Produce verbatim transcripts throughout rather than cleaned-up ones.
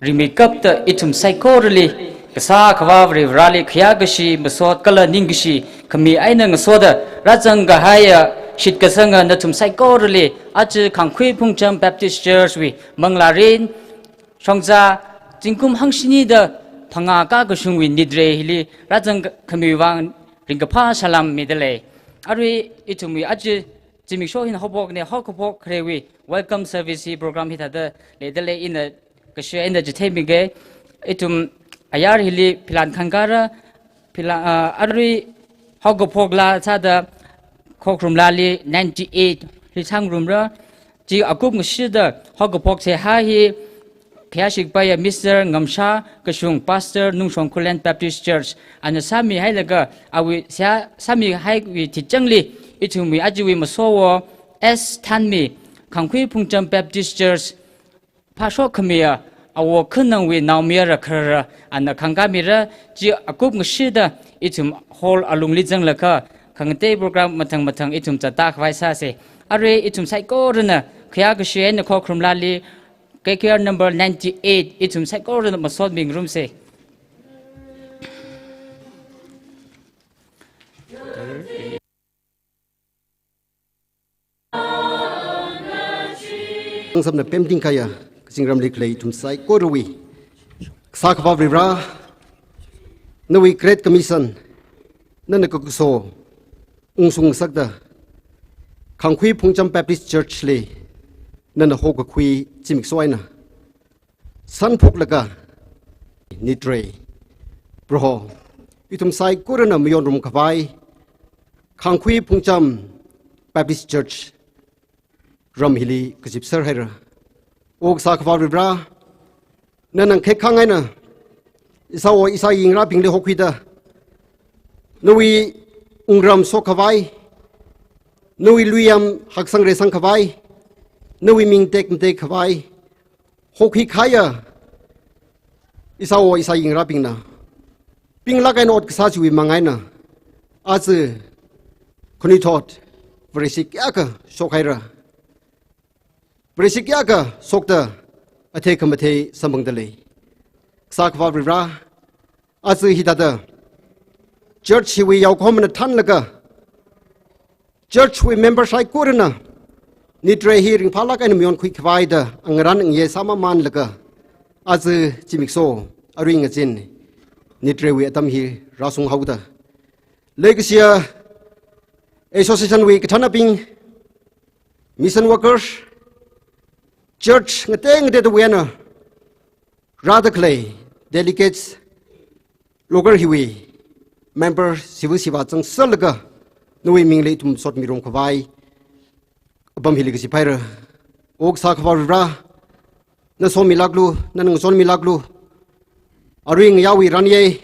ringmi kapta ithum saikorali, kasā Akhava Varivarali khayākashi masot kala ningkashi khami eina ngasoda rāzang kahaiya shitkasanga nathum saikorali, aja Khangkhui Phungcham Baptist Church wui manglārin, shongza, zingkum hangshinida phangā kakashungwui nitrei hili rāzang khamiwui vang ringkaphā salām midalei. Arui ithumwui aja zimiksho hina haophokna, haokaphok khaleiwui welcome service hi program hithāda leidalei, ina kashi eina chitheimige. Ithum ayar hili philan khangkara, phila-, ah, arui haokaphok laa sāda khokharum laali ninety-eight hi sāngarumra. Chi akup ngashida haokaphok seihā hi khayāshikapaiya Mister Ngamsha Kashung, Pastor Nungshong Khullen Baptist Church, ana sāmihailaga, awui seihā sāmihaiwui thitchangli ithumwui ajawui masowo S Thanmi, Khangkhui Phungcham Baptist Church, phāshok khamiya awo khanangwui naomayara kharara ana khangkāmira. Chi akup ngashida ithum hall alungli zanglaga khangatei program mathang mathang ithum zatta khavai sāsa. Arui ithum saikorana khayākashi eina khokharum laali K K R number ninety-eight ithum saikorana masot mingarumsa. Samna pemting kaya, kazingramli khalei ithum saikorawui, kasā Akhava Varivara, nawui Great Commission, nana kakaso ungsung ngasakta, Khangkhui Phungcham Baptist Church li nana haokakhui zimiksho eina sanphoklaga nitrei, Proho, ithum saikorana mayonrum khavai Khangkhui Phungcham Baptist Church ram hili kazipser haira. O kasā Akhava Varivara, nana ngakhek khangaina, ishāwo ishāyi ngarābingli hokhuida, nawui wungram shok khavai, nawui luiyam haksang reisang khavai, nawui ming tekmatek khavai hokhui kahaiya ishāwo ishāyi ngarābingna pinglāk eina ot kasā chiwui manga eina aja khanuithot Vareshi kayākha shok haira. Vareshi kayākha shokta athei khamathei samphangdalei. Kasā Akhava Varivara, aja hithāda church hiwui yaokahomana thanlaga, church wui member saikorana nitrei hi ringphālāk eina mayonkhui khavai da ngarān ngayei sāmamānlaga, aja zimiksho arui ngazin nitreiwui atam hi rāshung haoda, leikashiya association wui kathānabing, mission workers, church ngatei ngateidawui eina rāda khalei delegates, local hiwui member, civil servant zangsālaga nawui mingli ithum masot mirum khavai apam hili kazip haira. O kasā Akhava Varivara, nana somilāklu, nana ngachonmilāklu. Arui ngayāwui ranyei,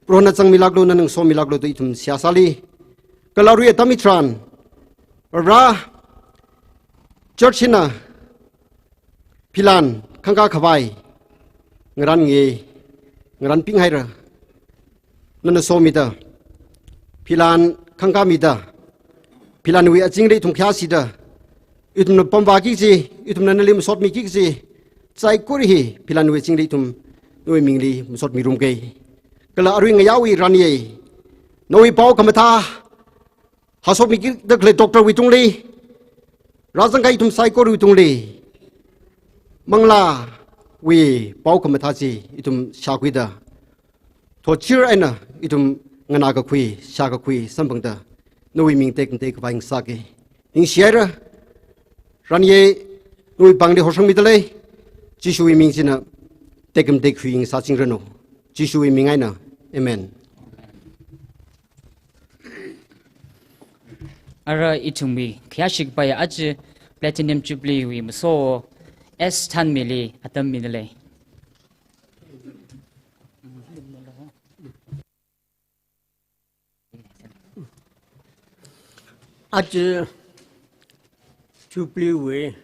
Proho nana zangmilāklu, nana ngasomilāklu da ithum seihā sāli. Kala arui atam hitharan, Varivara, church hina philan khangkā khavai ngarān ngayei, ngarānping haira. Nana somida, philan khangkāmida, philanwui azingli ithum khayāshida, ithumna pamvāki kaji, ithumna nali masotmiki kaji saikora hi philanwui azingli ithum nawui mingli masot mirumge. Kala arui ngayāwui ranyei, nawui pao khamathā hāshokmida khalei doctor wui tungli, rāzangkahai ithum saikorawui tungli, manglāwui pao khamathā chi ithum shākhuida, thotchir eina ithum nganākakhui, shākakhui samphangda, nawui ming tekmatei khavai ngasake. Ningshi haira, ranyei nawui pāngli horsangmidalei, Jishuwui ming china tekmatei khui ngasāchingranu. Jishuwui ming eina, Amen. Ara ithumwui khayāshikapaiya aja Platinum Jubilee wui maso S Thanmili atam midalei. Aja Jubilee wui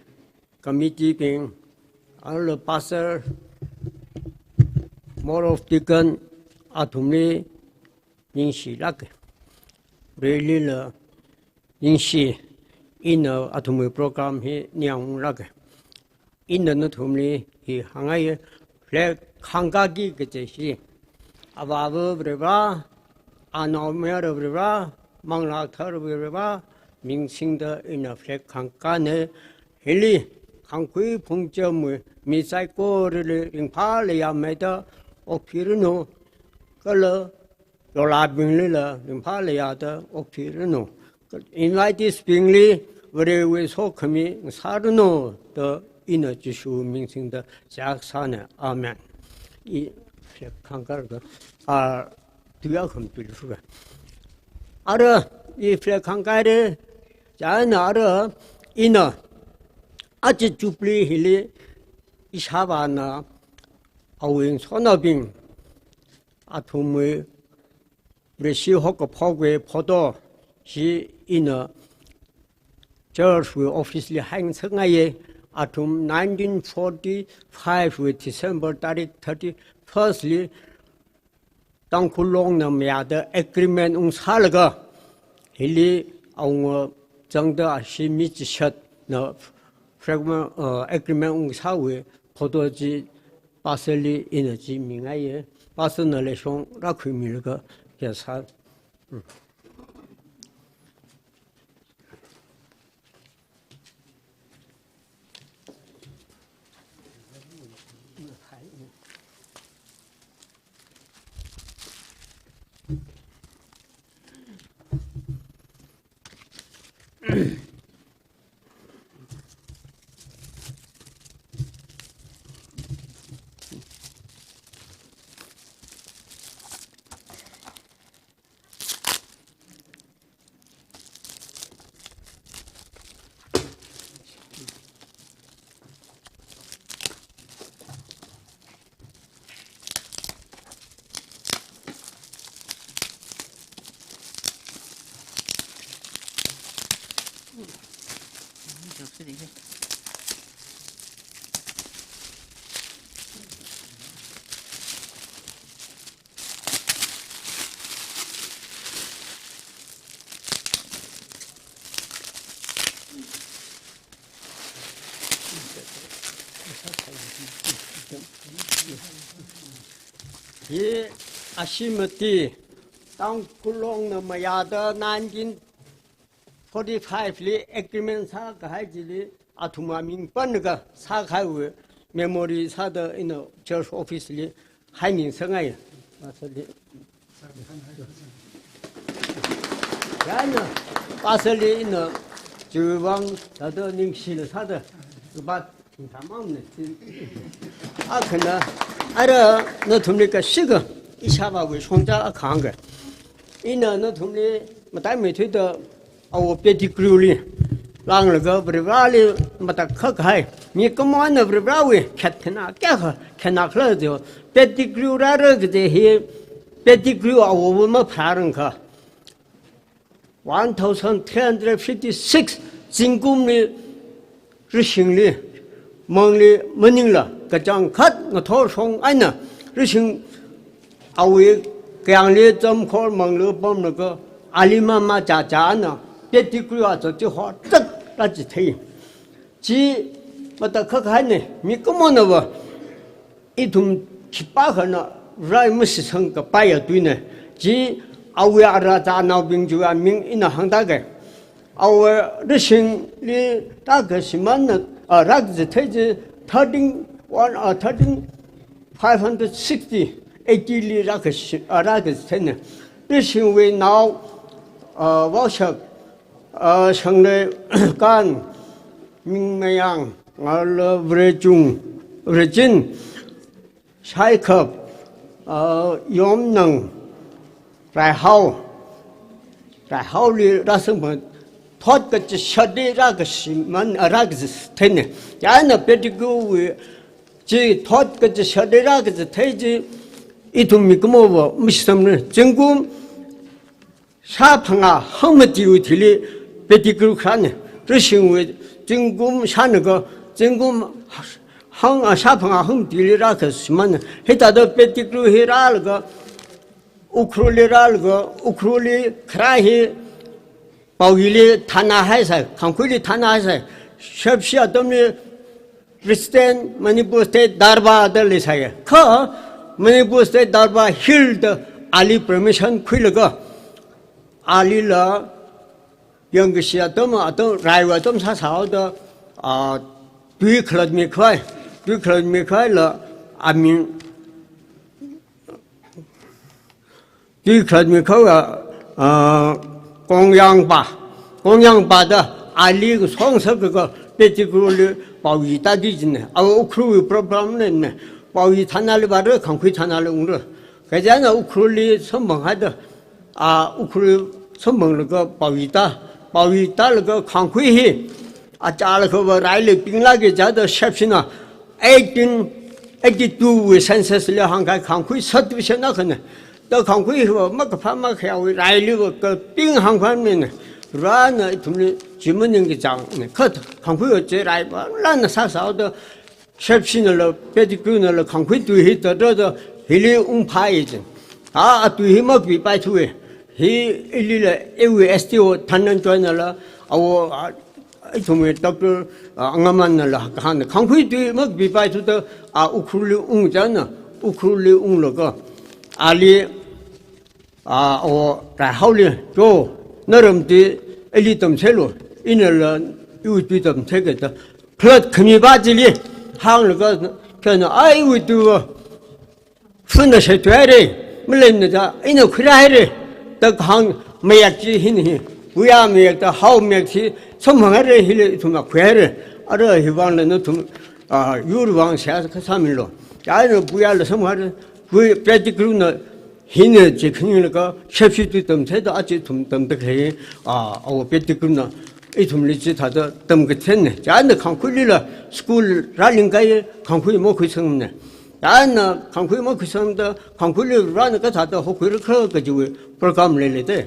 committee bing, arui pastor, board of deacon athumli ningshilāka. Rally la ningshi, ina athumwui program hi ningyānglāka. Ina nathumli hi hāngngai, flag khangkāki kaji hi, Avāva Varivarā, Anaomayara Varivarā, Manglā Kathara Varivarā ming singda ina flag khangkāna. Hili khangkhui phungchamwui mi saikorali ringphā leiya meida okthuiranu, kala yolabinglila ringphā leiyada okthuiranu. Invitees bingli Varewui sokhami ngasāranu da ina Jishu ming singda seihā sāna. Amen. I flag khangkārda, a, tuya kham tuilu shuka. Ara, i flag khangkāre, chieina ara, ina, aja Jubilee hili, ishāvāna, awui ngasotnaobing, athumwui Vareshi hokkaphokwui photo hi ina church wui office li haingasakngaiya. Athum nineteen forty-five wui December tarik thirty-first li Tangkhul Longna mayāda agreement ungsālaga, hili awunga zangda ashi mi chishatna fragment, uh, agreement ungsāwui photo chi pastor li ina chi mingaiya. Pastor na leishong rākhuimilaga kayāsā. Hi ashi mati Tangkhul Longna mayāda nineteen forty-five li agreement sākahai chili athum aming pānlaga sākahaiwui memory sāda ina church office li haimingasakngai. Pastor li. Chieina, pastor li ina chiwui vang thāda ningshila sāda, kabat thingthamang ne. Akhana, ara nathumli kashika ishāvāwui shongza akha hāngga. Ina nathumli mataimeithuida Awo Pettigrew li langlaga Varivarāli matakhak kahai, mikumona Varivarāwui khet khana kayākha khana khala jo, Pettigrew rāra kaji hi, Pettigrew awo mapharāranglakha. One thousand three hundred fifty-six zingkumli rishingli, mangli maningla, kachangkhat ngathor shong eina, rishing awui kayāngli zamkhor mangli pamlaga, ali mama chacha eina, Pettigrew aja chi hotak rāchithei. Chi matakhak haina, mikumonava, ithum khipākhana rai mashitsang kapaiya tuina. Chi awui ara chanaobing chiwui aming ina hāngda kei. Awui rishingli rākashimānna, a, rākachithei chi thirteen, one, a, thirteen five hundred sixty A D li rākashi-, a, rākachitheina. Rishingwui nao, a, Vaoshak, a, Shanglekhan, Mingmayang, Ngarla, Varechung, Varechun, Shaikhap, a, Yomnang, Raihao, Raihaoli rāsangpam, thot kachishatli rākashimān, a, rākachitheina. Chieina Pettigrew wui chi thot kachishatli rākachithei chi ithum mikumova mashitsamna. Zingkum shāphangā hangmatiwui thili Pettigrew kharāna. Rishingwui zingkum shānakha, zingkum hang, a, shāphangā hangmatili rākashimānna. Hithāda Pettigrew hi rālaga, Ukhrulli rālaga, Ukhrulli kharā hi, Paoyili thānā haisai, Khangkhuili thānā haisai, Shepshi atamli President Manipur State Darbar da leisāya. Kha Manipur State Darbar Hill da ali permission khuilaga, alila yangkashi atam, atam, raiwui atam sāsāhaoda, ah, tui khalatmi khavai, tui khalatmi khavaila aming tui khalatmi khavai, ah, Kongyangpa. Kongyangpa da ali kasong sākaka Pettigrewli Paoyi tāki jina. Awo Ukhrulwui problem lena. Paoyi thanali vāra, Khangkhui thanali ungra. Kajana Ukhrulli samphanghaida, ah, Ukhrul samphanglaga Paoyi tā, Paoyi tālaga Khangkhui hi achālakhava raili pinglāka jida Shepshina eighteen eighty-two wui census li hāngkahai Khangkhui subdivision akhana. Da Khangkhui hiva makaphā makhayāwui railiva kaping hāngkhavai maningmana. Varena ithumli chi maningkachāngna. Kha Khangkhuiva chi rai vālana sāsāhaoda Shepshinala, Pettigrewna la Khangkhui tui hi tāda da hili ungphāya jina. A, a tui hi makapipaithuwa. Hi ilila iwui S D O Dhananjoynala, awo, a, ithumwui doctor, a, Angamannala kahāngna. Khangkhui tui makapipaithuda, a, Ukhrulli ung jina, Ukhrulli unglaga. Ali, a, awo raihaoli, jo, naram tui ili tamseilu, inala iwui tui tamseika da. Khalat khamipa chili hānglaga, kayana, a, iwui tuiva, funa shaithuihaira, maleinada, ina khuirāhaira, da kahāng mayek chi hina hi. Puya mayek da, hao mayek chi samphanghaira, hili ithumna khuihaira. Ara hivangla nathum, ah, yurvang seihā kasā milu. Chieina puyala samphanghaira, pui Pettigrewna hina chi khaninglaga Shepshi tui tamseida aja ithum tamda khalei, ah, awo Pettigrewna ithumli chithāda tamkathenna. Chieina Khangkhuilila school rālingkahai Khangkhui makhuisangmana. Chieina Khangkhui makhuisangda Khangkhuili Varena kathāda hokhuira khala kajiwui program leilei da.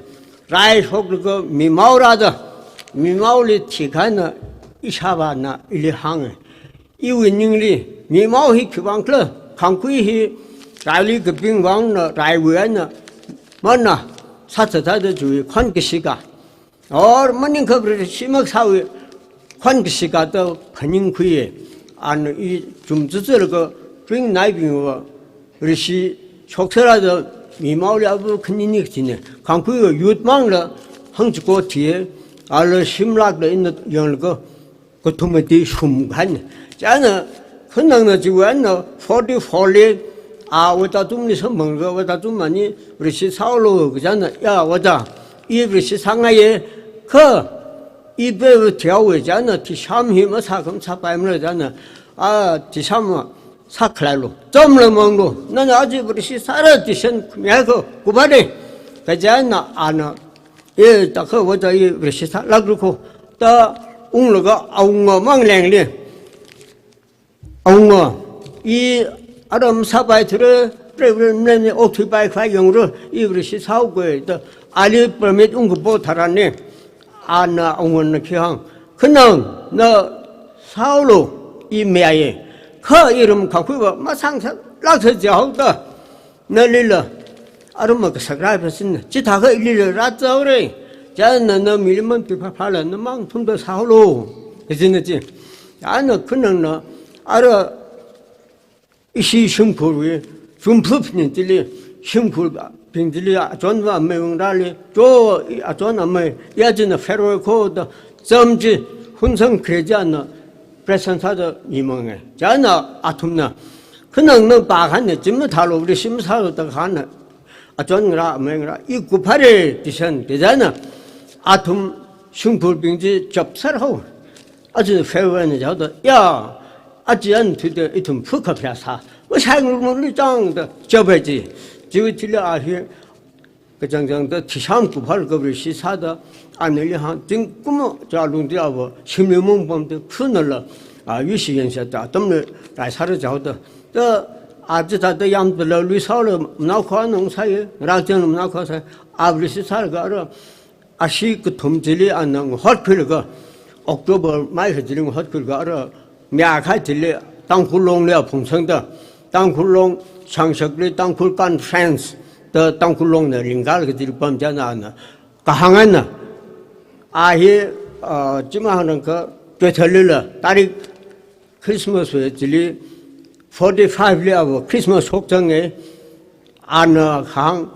Raishoklaga mimao rāda, mimaoli thikahaina ishāvāna ili hānga. Iwui ningli, mimao hi khiwui vang khala, Khangkhui hi raili kaping vangna, raiwui eina, mana, sāthathaida chiwui khon kashika. Or maningakha Rishi makasāwui khon kashika da phaningkhuiya. Ana i chum tsutsurlaga ringnaibingva Rishi shokserra da mimaoli ava khanini kachina. Khangkhuiva youth mangla hangchiko thiya, ala shimlakla ina yanglaga kathum mati shumkahaina. Chieina khanangna chiwui eina forty-four li, a, vātātumli samphanglaga vātātum ani Rishi sāhaolu kajina, ya vātā, i Rishi sāngaiya, kha i peva thihaowa chieina thisham hi masā kha masāpaimara chieina, a, thisham sākhalailu. Chāmla manglu, nana aja Rishi sāra thisham mihaikha kuphaira. Kajina ana, e, takha vātā i Rishi sālākra kho, da unglaga awunga manglengli. Awunga, i ara masāpaithura, Reverend Mlemli okthuipai khavai yangra, i Rishi sāhaoga da, ali permit ungkapo tharanli, ana awungana khi hāng, khanang, na sāhaolu, i mayāya, kha iram Khangkhuiva masāngasakla kajihaoda, nalila, aram makasak rāphasinna, chithākha ilila rāzaora, chieina na mili mantuiphāphāla, namang thumda sāhaolu, kajina chi. Ana khanangna, ara ishi shimkhurwui, shumphupni chili, shimkhurbing chili, achonva amei ungrāli, jo, i achon amei, ya china farewell kho da, chām chi, hunsang kre chieina, present sāda mimanga. Chieina athumna, khanangna pākahai eina, chi mathālu, Rishi masālu da kahai eina, achon ngarā, amei ngarā, i kuphaira thisham, kajina, athum shimkhurbing chi chapser haowa. Aja farewell na jihaoda, ya, aja eina thuida ithum phukhaphayā sā. Masai ngurmurli chāngda chapa chi. Chiwui thili a hi, kachangchangda thisham kupharlaga Rishi sāda, anili hāng, zingkum chālungda ava, shimli mungpamda, phunala, a, yuishi yangsāda, atamli raisāra jihaoda. Da, a chithāda yamdala, luisāla, manaokha nang sāya, ngarā chang manaokha sā, a Rishi sālaga ara, ashi kathum chili ana ngahotkhuilaga, October mai kha chili ngahotkhuilaga ara, mi akha chili Tangkhul Longli aphungsangda, Tangkhul Long shangshakli Tangkhul Conference da Tangkhul Longna ringkalaga chili pam chieina ana kahāng eina, a hi, ah, chi mahāngrangkha, Choithalila, tarik Christmas wui chili forty-five li ava Christmas shokzanga, ana hāng,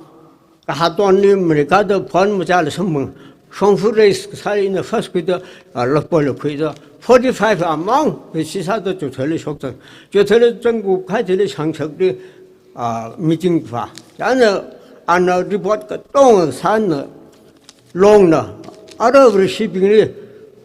kahatonli America da phone machāla samphang, shongfa raise kasā ina first khuida, ah, Lopbulli khuida, forty-five amount, sisāda Choithuili shokzang. Choithuili zangkahai chili shangshakli, ah, meeting va. Chieina, ana report katonga sāna, Longna, ara Vareshibingli,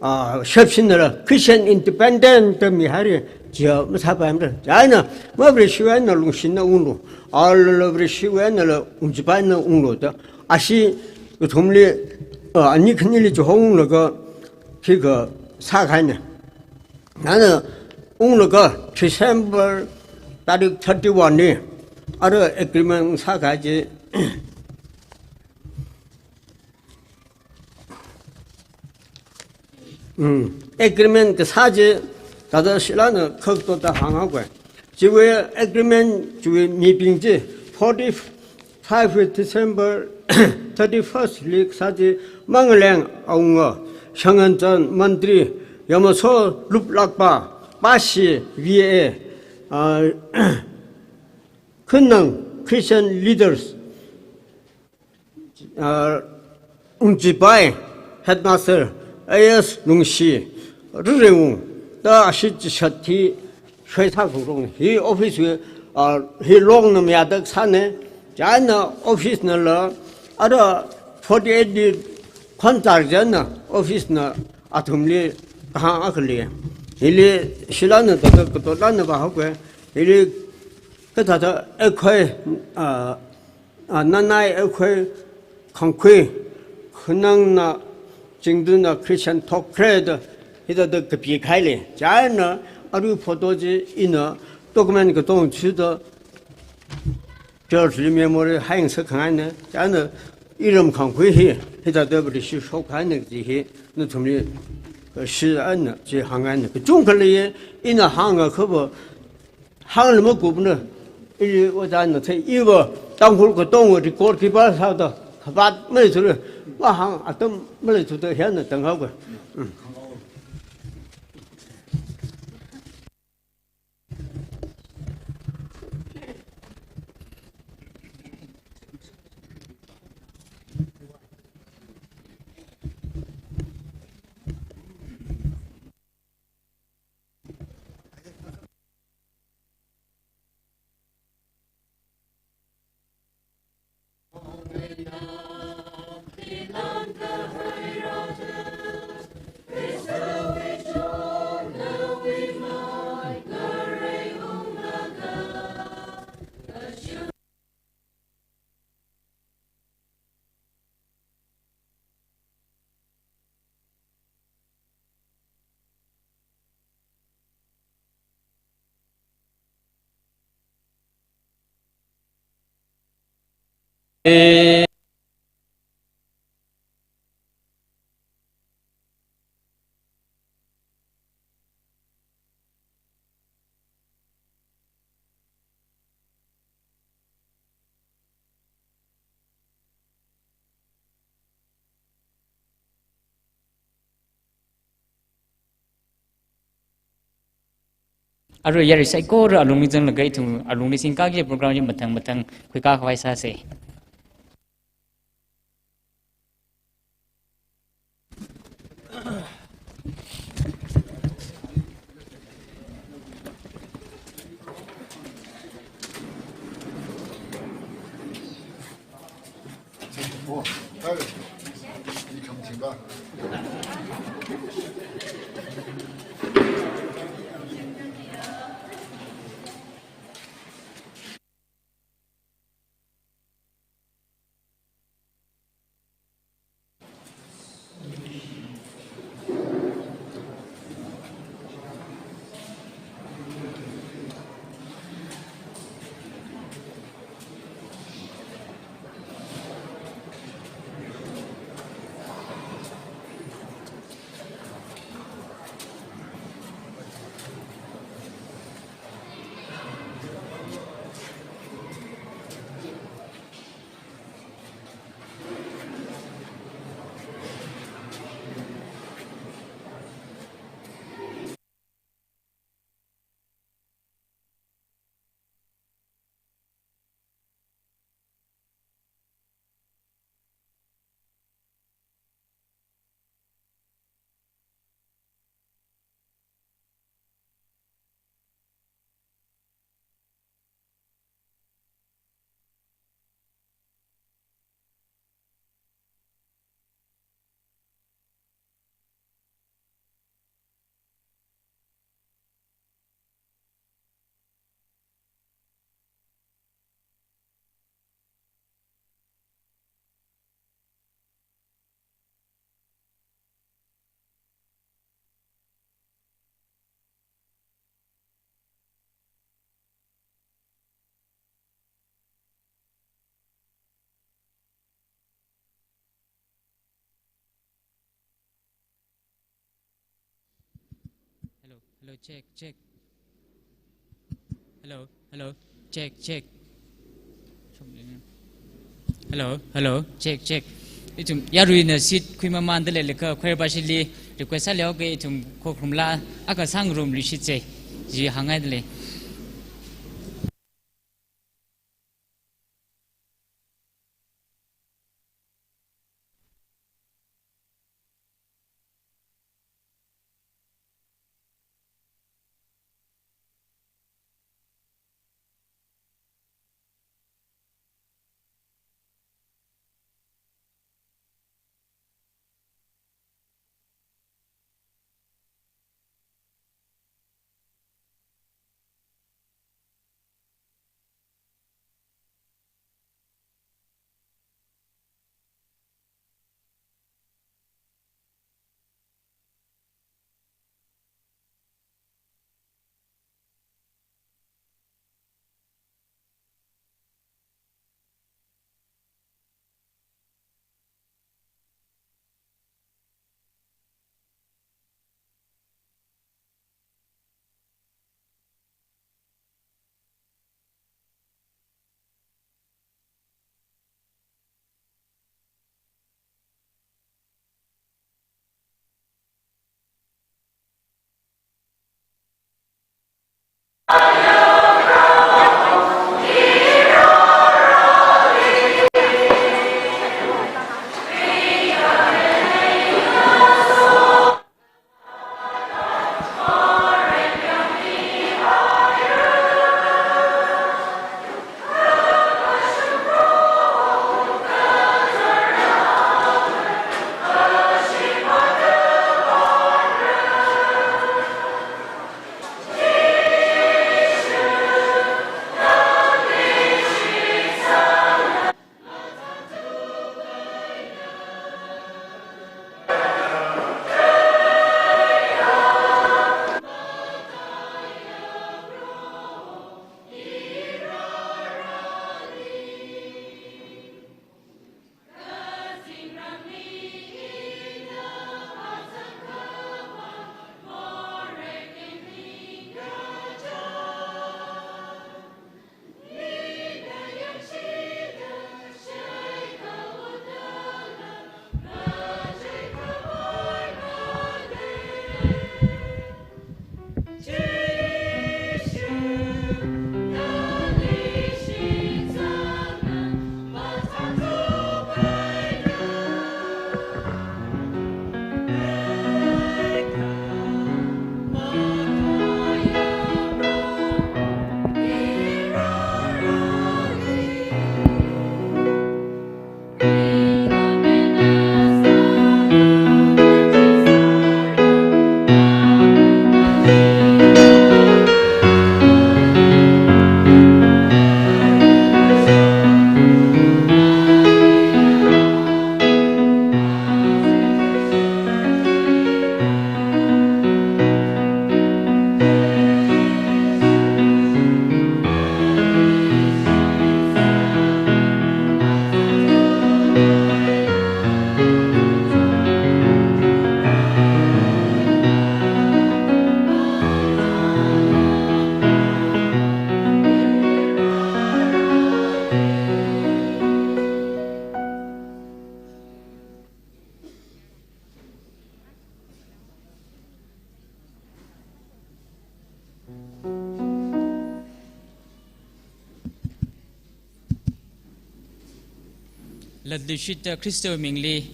ah, shapshinla, Christian Independent da mihaira, chiya masāpaimara. Chieina, ma Vareshiwui eina Lungshina unglu, ala Vareshiwui einala Ungchipaina unglu da. Ashi kathumli, ah, ani khanili chihong unglaga, khikha sākahaina. Chieina unglaga December tarik thirty-one li, ara agreement sākahai chi, mm, agreement kasā chi, thāda shilana khak tota hānghaoga. Chiwui agreement, chiwui mibing chi, forty-five December thirty-first li kasā chi, Mangaleng awunga, Shanganjan Mantri, Yamaso Luplakpa, Pashi V A, ah, Khunnang Christian Leaders, ah, Ungchipai, Headmaster, A S Lungshi, Rirewung, da ashi chishat hi shoisā khuirong. Hi office wui, ah, hi Longna mayāda kasāna, chieina office nala, ara forty-eight li khon tar chieina office na athumli kahāng akhali. Hili shilana thāda katotla na vāhaoga, hili kathāda ekhoi, ah, ah, nanai ekhoi, khangkhui, khanangna, chingduna Christian thokre da, hithāda kapikahaili. Chieina arui photo chi ina document katong chuda church li memory haingasak khangaina, chieina iram khangkhui hi, hithāda Vareshi shokkahaina kaji hi, nathumli, eh, shilana chi hāngngaina. Kachungkha leiya, ina hāngakhava, hāngla makupna, ili ojāna thei, iva Tangkhul katonga record keeper sāda, khavat maleithuda, vāhāng atam maleithuda, hina tanghaoga. Mm. Arui yarui saikora alungli zanglaga ithum alungli singkaki program hi mathang mathang khuikakhavai sāsa. Hello, check, check. Hello, hello, check, check. Hello, hello, check, check. Ithum yaruina seat khuimamanda leilakha choir bashili request sālei, okay, ithum khokharumla akha sāngarumluishitsa, chi hāngngaida lei. Latluishitta Khristawui mingli,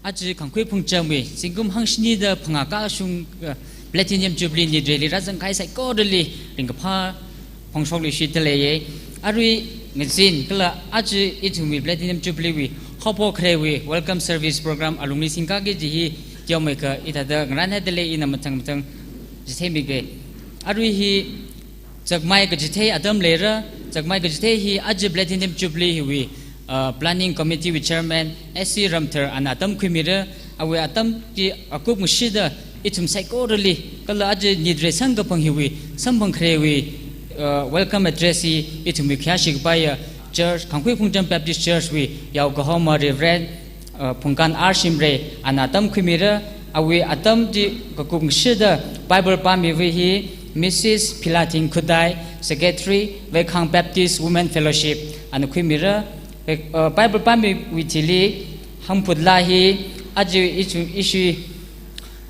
aja Khangkhui Phungchamwui zingkum hangshinida phangā kashung, eh, Platinum Jubilee Nit Rally rāzangkahai saikorali ringkaphā phongshokluishitda leiya. Arui ngazin kala aja ithumwui Platinum Jubilee wui haophok khaleiwui Welcome Service Program alungli singkāki kaji hi teomeikha hithāda ngarānhaida lei. Ina mathang mathang chitheimiga. Arui hi chakmai kachithei atam leira. Chakmai kachithei hi aja Platinum Jubilee hiwui, uh, Planning Committee wui Chairman S C Ramthar ana atam khuimira. Awui atam chi akup ngashida ithum saikorali kala aja nit rally samkaphang hiwui samphang khaleiwui, uh, welcome address hi ithumwui khayāshi kapaiya church, Khangkhui Phungcham Baptist Church wui yaokahoma Reverend, uh, Phungkan R Shimray ana atam khuimira. Awui atam chi kakumshida Bible pāmiwui hi Missus Philathing Khutai, Secretary, Veikhang Baptist Women Fellowship, ana khuimira. Ve-, uh, Bible pāmiwui thili hāngphut laa hi, aja ichu-, ishi,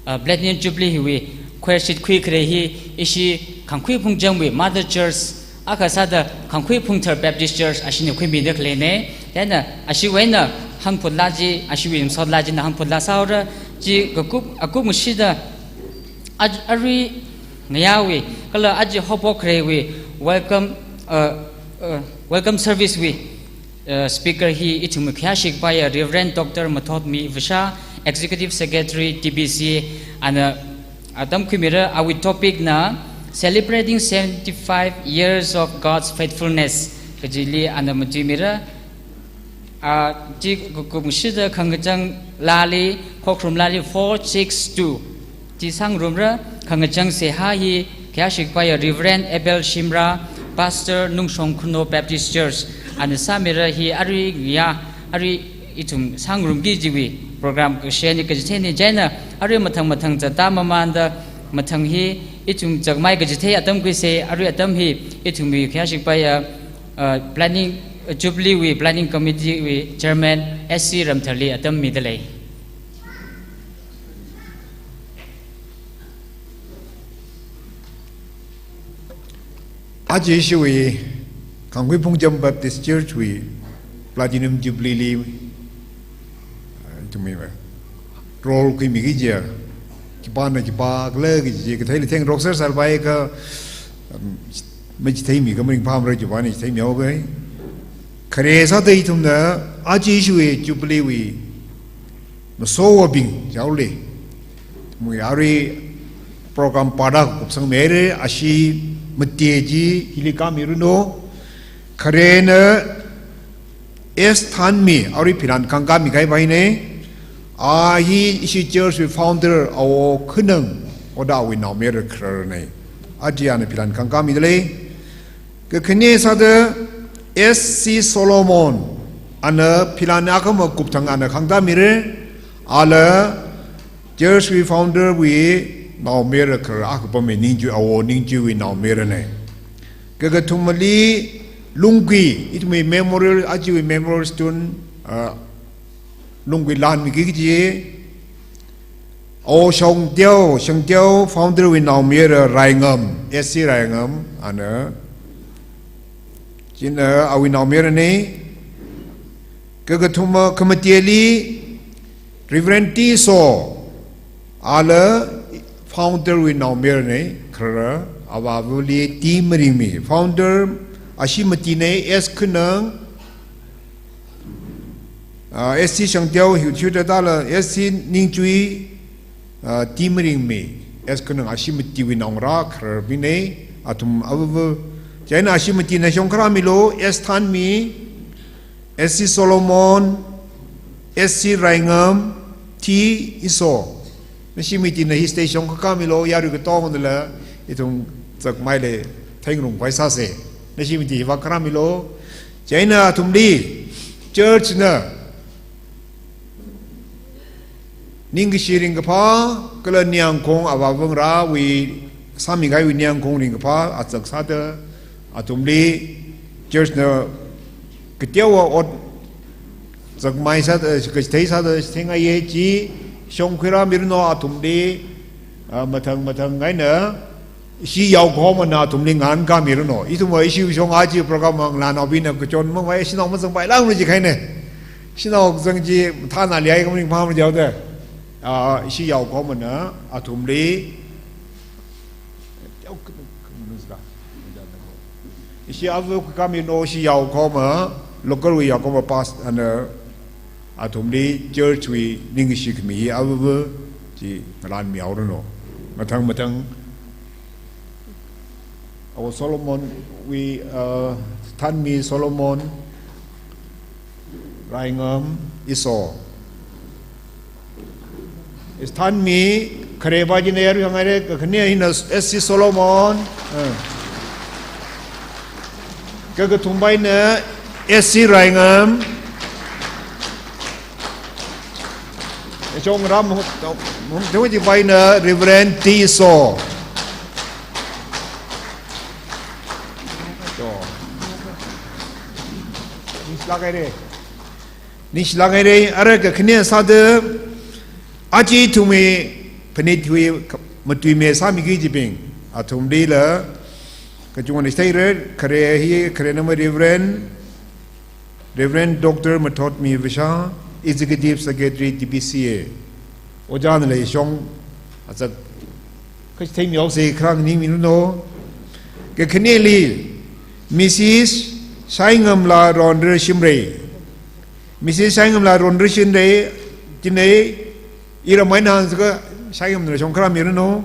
uh, Platinum Jubilee hiwui khuishit khuikhare hi, ishi Khangkhui Phungjamwui Mother Church, akha sāda Khangkhui Phungthar Baptist Church ashina khuimida khaleina. Chieina ashiwui eina hāngphut laa chi, ashiwui masot laa china hāngphut laa sāhaora. Chi kakup, akumshida aj-, arui ngayāwui, kala aja haophok kharewui welcome, uh, uh, welcome service wui, uh, speaker hi ithumwui khayāshi kapaiya Reverend Doctor Mathotmi Vasha, Executive Secretary, T B C, ana atam khuimira. Awui topic na Celebrating seventy-five Years of God's Faithfulness kajili ana matuimira. Ah, chi kakumshida khangachang laali, khokharum laali four six two chi sāngarumra. Khangachang seihā hi khayāshi kapaiya Reverend Abel Shimrah, Pastor, Nungshong Khunou Baptist Church, ana sāmira. Hi arui ngayā, arui ithum sāngarumki kajiwui program kashen kachitheina. Chieina arui mathang mathang zatda mamānda, mathang hi ithum zakmai kachithei atam khuisa. Arui atam hi ithumwui khayāshi kapaiya, uh, planning, uh, Jubilee wui Planning Committee wui Chairman S C Ramtharli atam midalei. Aja ishiwui Khangkhui Phungjam Baptist Church wui Platinum Jubilee li, uh, ithumwui role khuimiki kaji, khipāna khipā khala kaji katheili thengrok sāsāpai kha, um, machitheimi kha maringphāmara, khipāna chitheimihaoga. Khare sāda ithumna aja ishiwui Jubilee wui masovabing yaoli, mui arui program para kupsangmira. Ashi mati chi hili kāmiranu. Kharena S Thanmi, arui philan khangkāmi kahai paina. A hi ishi church wui founder Awo Khanang, oda awui naomayara khararna. Aja ana philan khangkāmidalei. Kakhane sāda S C Solomon, ana philan akhama kupthang ana khangtāmira. Ala church wui founder wui naomayara kharar, akha pammi Ningchui, Awo Ningchuiwui naomayarana. Kakathumali Lungkui, ithumwui memorial, ajawui memorial stone, ah, Lungkui lan miki kaji, Awo Shangteo, Shangteo founder wui naomayara Raingam, S C Raingam, ana, china awui naomayarana. Kakathuma khamateli Reverend T So, ala founder wui naomayarana, kharara, avāvali T Maringmi. Founder ashi matina S Khanang, ah, S C Shangteo hiuchiuda tala, S C Ningchui, ah, T Maringmi, S Khanang ashi matiwui naongarā khararbingna, athum avāva. Chieina ashi matina shongkharāmilu, S Thanmi, S C Solomon, S C Raingam, T Iso. Nashi matina hi stage shongkha kāmilu, yarui katongdala ithum zakmaili thengrumkhavai sāsa. Nashi mati hi vākharāmilu. Chieina athumli church na ningkashi ringkaphā, kala ningyāngkhaung avāvangarāwui, sāmikahaiwui ningyāngkhaung ringkaphā azak sāda, athumli church na kateowa ot zakmai sāda, kachithei sāda, chitheingai chi shongkhuirāmiranu athumli, ah, mathang mathang eina, ishi yaokahomana athumli ngahānkāmiranu. Ithumva ishi shong aja program ngalānaobingna kachon mangvai, ishi nao mazangpailākmara jikahaina. Ishi nao kazang chi thānali ai kamaning phamra jaoda. Ah, ishi yaokahomana athumli, ishi avāva khuikāmiranu, ishi yaokahoma, local wui yaokahoma past, ana, athumli church wui ningkashi khami hi avāva chi ngalānmihaoranu. Mathang mathang, Awo Solomon wui, uh, Thanmi Solomon, Raingam Iso. Is Thanmi, khareva china yarui hāngngaira, kakhane hina S C Solomon. Uh. Kakathumva eina S C Raingam. Shong ram hung, hung, hung, hung, hung, Reverend T. So. So. Ningshilāk haira. Ningshilāk haira, ara kakhane sāda, aja ithumwui phanit hui ka-, matuimi sāmiki kajibing, athumlila, kachungana theira, khare hi, khare nama Reverend, Reverend Doctor Mathotmi Vishal, Executive Secretary T B C A. Ojā nala shong, azak, kachi theimihaosa kharā ningmilo. Kakhaneli, Missus Shaingamla Ronra Shimray. Missus Shaingamla Ronra Shimray, chinei, ira mai nang saka Shaingamla shong kharā milo.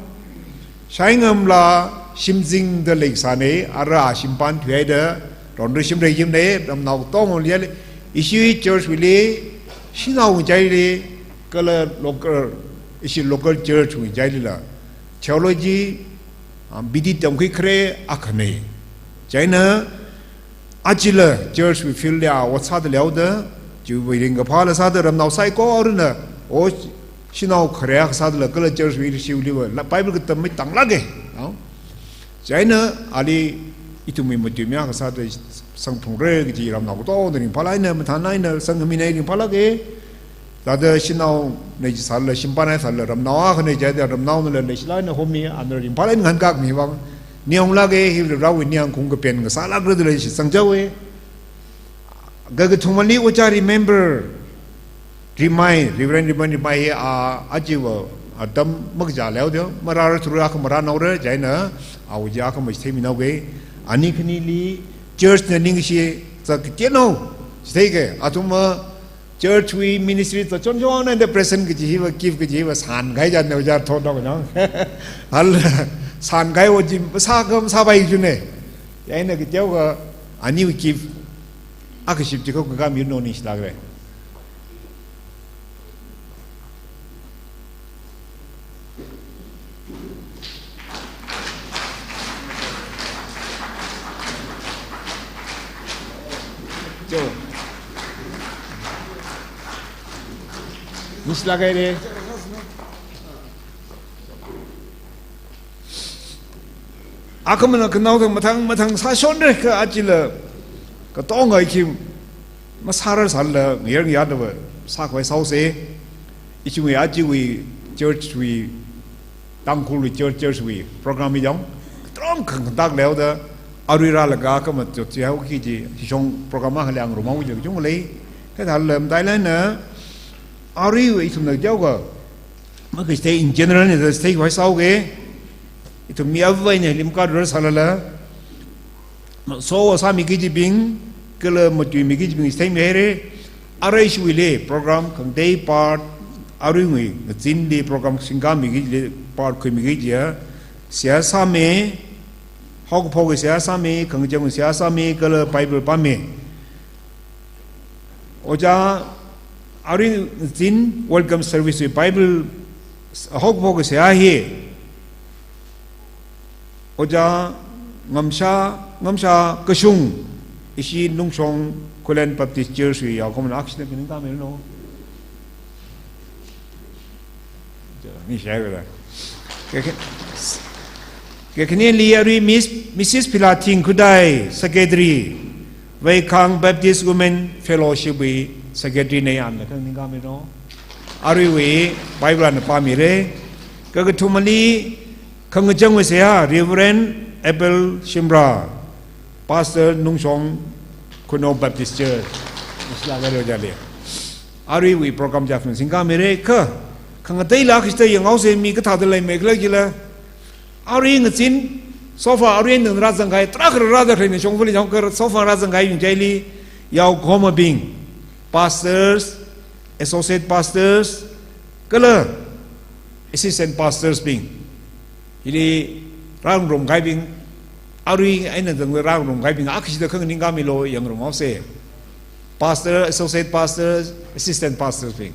Shaingamla Shimzing da leisāna, ara shimpan thuihaida, Ronra Shimray yimna, ramnao tong liali, ishi church wuili, shanao ngachaili, kala local, ishi local church ngachailila, theology, um, B D tamkhui khare akhana. Chieina, achila church wui field li ot sāda leoda, chiwui ringkaphāla sāda ramnao saikorana, o shanao khare akha sādala kala church wui ishiwuiliva, la Bible katam mi tanglāka, no? Chieina ali ithumwui matuimi akha sāda sangphungra kaji ramnao katongana ringphālāk eina, mathān eina, sangkhami eina ringphālāka. Thāda shanaona chi sālala, shimpan eina sālala, ramnao akhana chithāda ramnaonala leishilāk eina homi, anala ringphālāk eina ngahānkāmi vang, ningyānglāka, hi Varewui ningyāng khaung kapen kasālākra da leishi sangchaowa. Kakathumali Ojā Remember Rimai, Reverend Rimai Rimai hi, a, ajava, atam makachā leoda, marāra thura kha marānaora, chieina, a, ojā kha machitheimihao ka, ani khanili, church na ningshi, zak keno, chitheika, athumva, church wui ministry zachonchon eina present kaji hiva, gift kaji hiva, sānkahai chān ojā thotnao nang. Hal, sānkahai o jim, sākam sāpai june. Chieina kateokha, aniwui gift, akha ship chiko kakā milo ningshilākra. Jo. Ningshilāk haira. Akhama khanao thang mathang mathang sāshonra kha achila katonga khi masārar sālala ngayar ngayarda va sākhavai sāhaosa. Ichiwui achiwui church wui Tangkhulwui church, church wui program hi jang katram khangkhantak leoda arui rālaga akhama chotsi hao kaji shong program akha liang rumao ji kachungkha lei. Kathālala matailāk eina aruiwui ithumna teokha, makathei in general na da theikhavai sāhaoka, ithum mi avāva̱na limkar rar sālala, sowa sāmiki kajibing, kala matuimiki kajibing theimihaira, arui ishiwuili program khangatei part, aruiwui ngazinli program singkāmiki kajili part khuimiki kajiya, seihā sāmi, haokaphok seihā sāmi, khangachang seihā sāmi, kala Bible pāmi. Ojā, arui ngazin welcome service wui Bible haokaphok seihā hi, Ojā Ngamsha, Ngamsha Kashung, ishi Nungshong Khullen Baptist Church wui yaokhamana, akhashida khaningkāmilo. Ningshilākra. Kaka-, kakhaneli arui Miss, Missus Philathing Khudai, Secretary, Veikhang Baptist Women Fellowship wui Secretary na, anala khaningkāmilo. Aruiwui Bible ana pāmira. Kakathumali khangachangwui seihā, Reverend Abel Shimrah, Pastor Nungshong Khunou Baptist Church. Ningshilākra ojāli. Aruiwui program chāfun singkāmira kha, khangateila akhashida yanghaosa, mi kathāda leimeikhala jila. Arui ngazin, so far arui nang rāzangkahai, tarākha rāda khalei na shongfali shongkar, so far rāzangkahai yungchaili, yaokhomabing, pastors, associate pastors, kala assistant pastors bing. Hili rāngarumkahaibing, arui eina zangda rāngarumkahaibing, akhashida khaningkāmilo yangrumhaosa. Pastor, associate pastor, assistant pastor bing.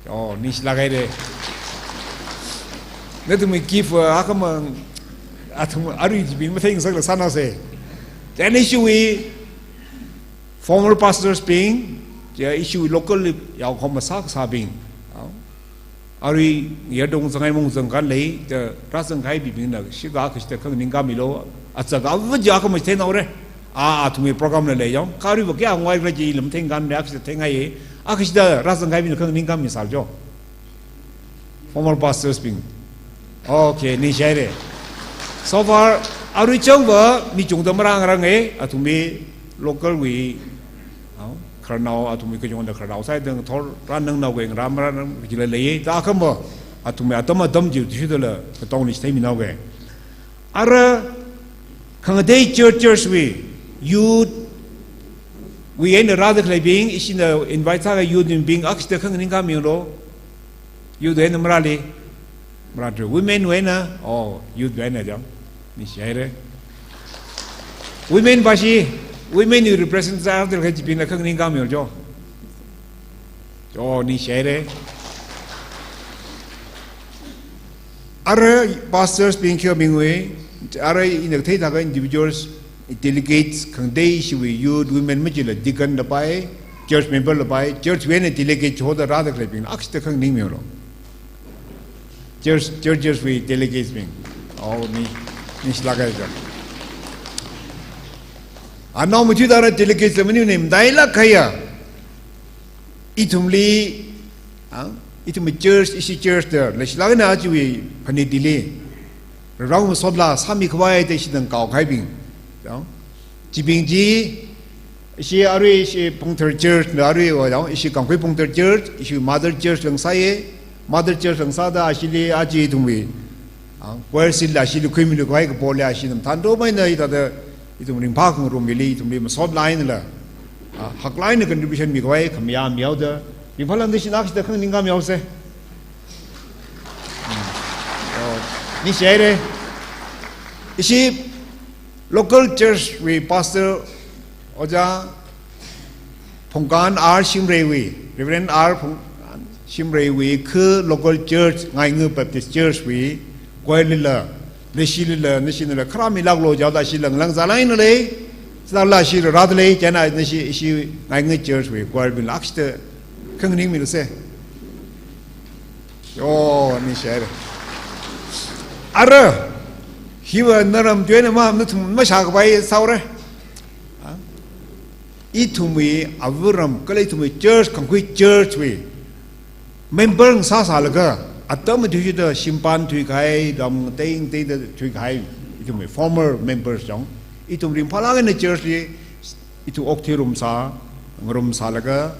Oh, ningshilāk haira. Nathumwui gift, uh, akhama, athum arui chibing matheingasakla sānāsa. Then ishiwui former pastors bing, ya ishiwui local li yaokhoma sākasābing. Oh. Arui yardong zanghai mong zangkhan lei, da rāzanghaibingna, shikha kashida khanganingkāmilu, atsaka vaja kha matheinao re. A, athumwui program la lei yong, kha aruiva kayāngwui khala chi lam thengkhan re, kashida thenghaire, a kashida rāzanghaibingna khanganingkāmisālu jo. Former pastors bing. Okay, ningshihaire. So far, arui changva mi chungda marāngarang e, athumwui local wui, ah, khararnao, athumwui kachungda khararnao sāda ngathor rānangnao kha ngarā marāngarang kajila lei, da akhama, athumwui atam atam chi thushidala, katongli chitheimina kha. Ara, khangatei church, church wui, youth wui eina rāda khaleibing, ishina invite sākahai youth bing, a kashida khanganingkāmilu. Youth wui eina marāli, marāthu. Women wui eina, oh, youth wui eina jang. Ningshihaire. Women bashi, women wui represent sāda khalei chibingla khanganingkāmilu jo. Jo, ningshihaire. Ara pastors bing kyo bingwui, ara ina theithaka individuals, delegates, khangatei ishiwui youth, women machila deacon lapai, church member lapai, church wui eina delegate chihoda rāda khaleibing, a kashida khanganingmilu. Church, church, church wui delegates bing. Oh, ni, ningshilāka jo. Anao machuda ra delegates la maning ne, madailāk kahaiya. Ithumli, ah, ithumwui church, ishi church da, leishilāk eina chiwui phanit hili. Rarao masotla sāmikhavai da ishi dang kaokahaibing. Yong. Chibing chi, ishi arui ishi Pungthar church la arui wa yong, ishi Kangkhui Pungthar church, ishi mother church lang sāye, mother church lang sāda ashili achi ithumwui. Ah, choir seat la ashili khuimilu khavai kapo le ashi nam thanto maina ithāda ithum ringphā khangarum hili, ithumli masot lākhaina la. Ah, haklāk eina contribution mikhavai khamayā mihaoda. Ringphālākda ishina kashida khanganingkāmilu se. Hmm. Oh, ningshihaire. Ishi local church wui pastor, Ojā Phungkan R Shimreiwui, Reverend R Phung-, Shimreiwui khu local church, Ngainga Baptist Church wui, choir lila, leishilila, nashinala, kharā milāklu jihaoda ishi langlang zālāk eina lei, sālala ishi rārāda lei, chieina nashi ishi Ngainga Church wui, choir bingla a kashida khanganingmilu se. Yo, ningshihaire. Ara, hiva naram tuina ma, nathum mashākapai sāhaore. Ha? Ithumwui avāram, kala ithumwui church, Kangkhui church wui member ngasāsālaga, atam thuida shimpan thuikahai, ram ngatei ngateida thuikahai, ithumwui former members jong, ithum ringphālāk eina church li, ithum okthuirumsā, ngarumsālaga,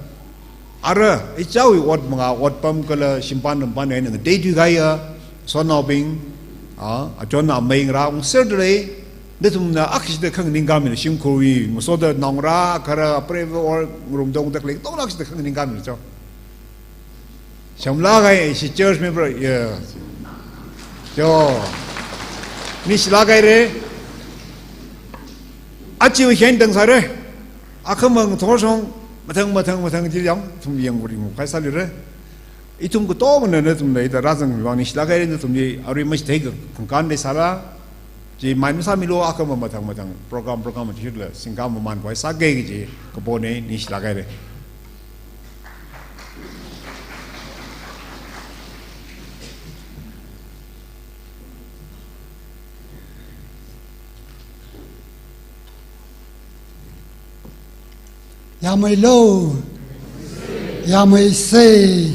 ara, ichāwui ot manga, otpam kala shimpan rampan eina ngatei thuikahaiya, sonaobing, a, achon amei ngarā ungserda lei, nathumna a kashida khanganingkāmilu shimkhurwui, ngasoda naongarā, kharā, apreiva or ngarumda ungda khalei, tongla a kashida khanganingkāmilu cho. Shamlāk kahai, ishi church member, ya. Cho. Ningshilāk haire. Achiwui khen dang sāre. Akhama ngathor shong, mathang, mathang, mathang, chi yong, ithum yangkhuiringkhui sālire. Ithum katongana nathumna ida rāzangmi vang ningshilāk haire, nathumli arui machithei kha khangkan leisāla, chi mind masāmilu, akhama mathang mathang program, program machithei la singkha mamānkhui sāki kaji kapone, ningshilāk haire. Yāmeilu. Yāmeisei.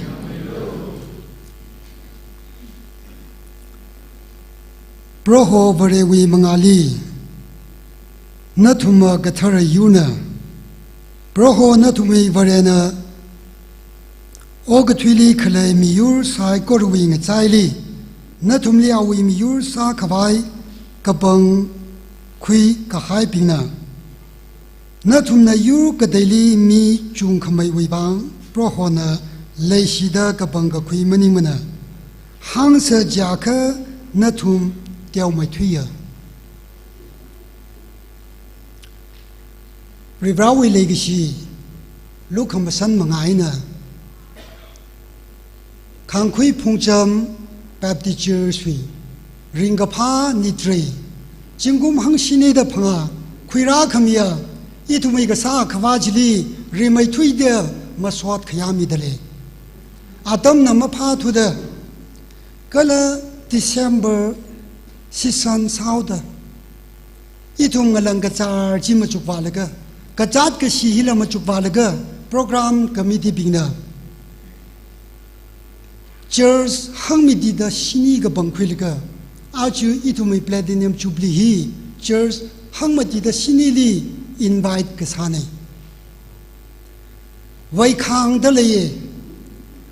Proho Varewui mangāli, nathumva kathara yurna. Proho nathumwui Varena, okathuili khalei miyur saikorawui ngachaili, nathumli awui miyur sākhavai kapangkhui kahaibingna. Nathumna yur kateili mi chungkhameiwui vang, Prohona leishida kapangkakhui maningmana. Hāngsa jiakha nathum teomeithuiya. Varivarāwui leikashi, lukhamashan manga eina, Kangkhui Phungcham Baptist Church wui, ringkaphā nitrei, zingkum hangshini da phangā, khuirā khamiya, ithumwui kasā akhavā chili, rimeithuida masot khayāmida lei. Atamna maphāthuda, Kala December season sāhaoda, ithum ngalang kachar chi machukvālaga, kazāt kashi hila machukvālaga, program committee bingna church hangmatida shini kapangkhuilaga, aja ithumwui Platinum Jubilee hi church hangmatida shinili invite kasāna. Veikhangda leiya,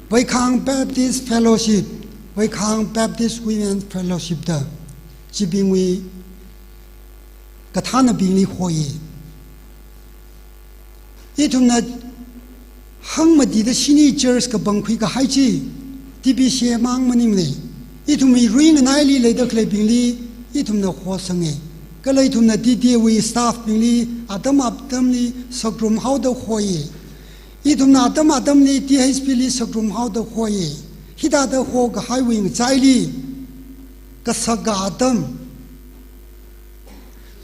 Veikhang Baptist Fellowship, Veikhang Baptist Women Fellowship da, chibingwui kathānabingli hoi. Ithumna hangmatida shini church kapangkhui kahai chi, T B C A mang maningmana. Ithumwui ringanaili leida khaleibingli ithumna hosanga. Kala ithumna T T A wui staff bingli atam atamli sakrum haoda hoi. Ithumna atam atamli T H P li sakrum haoda hoi. Hithāda hokahaiwui ngachaili, kasaka atam,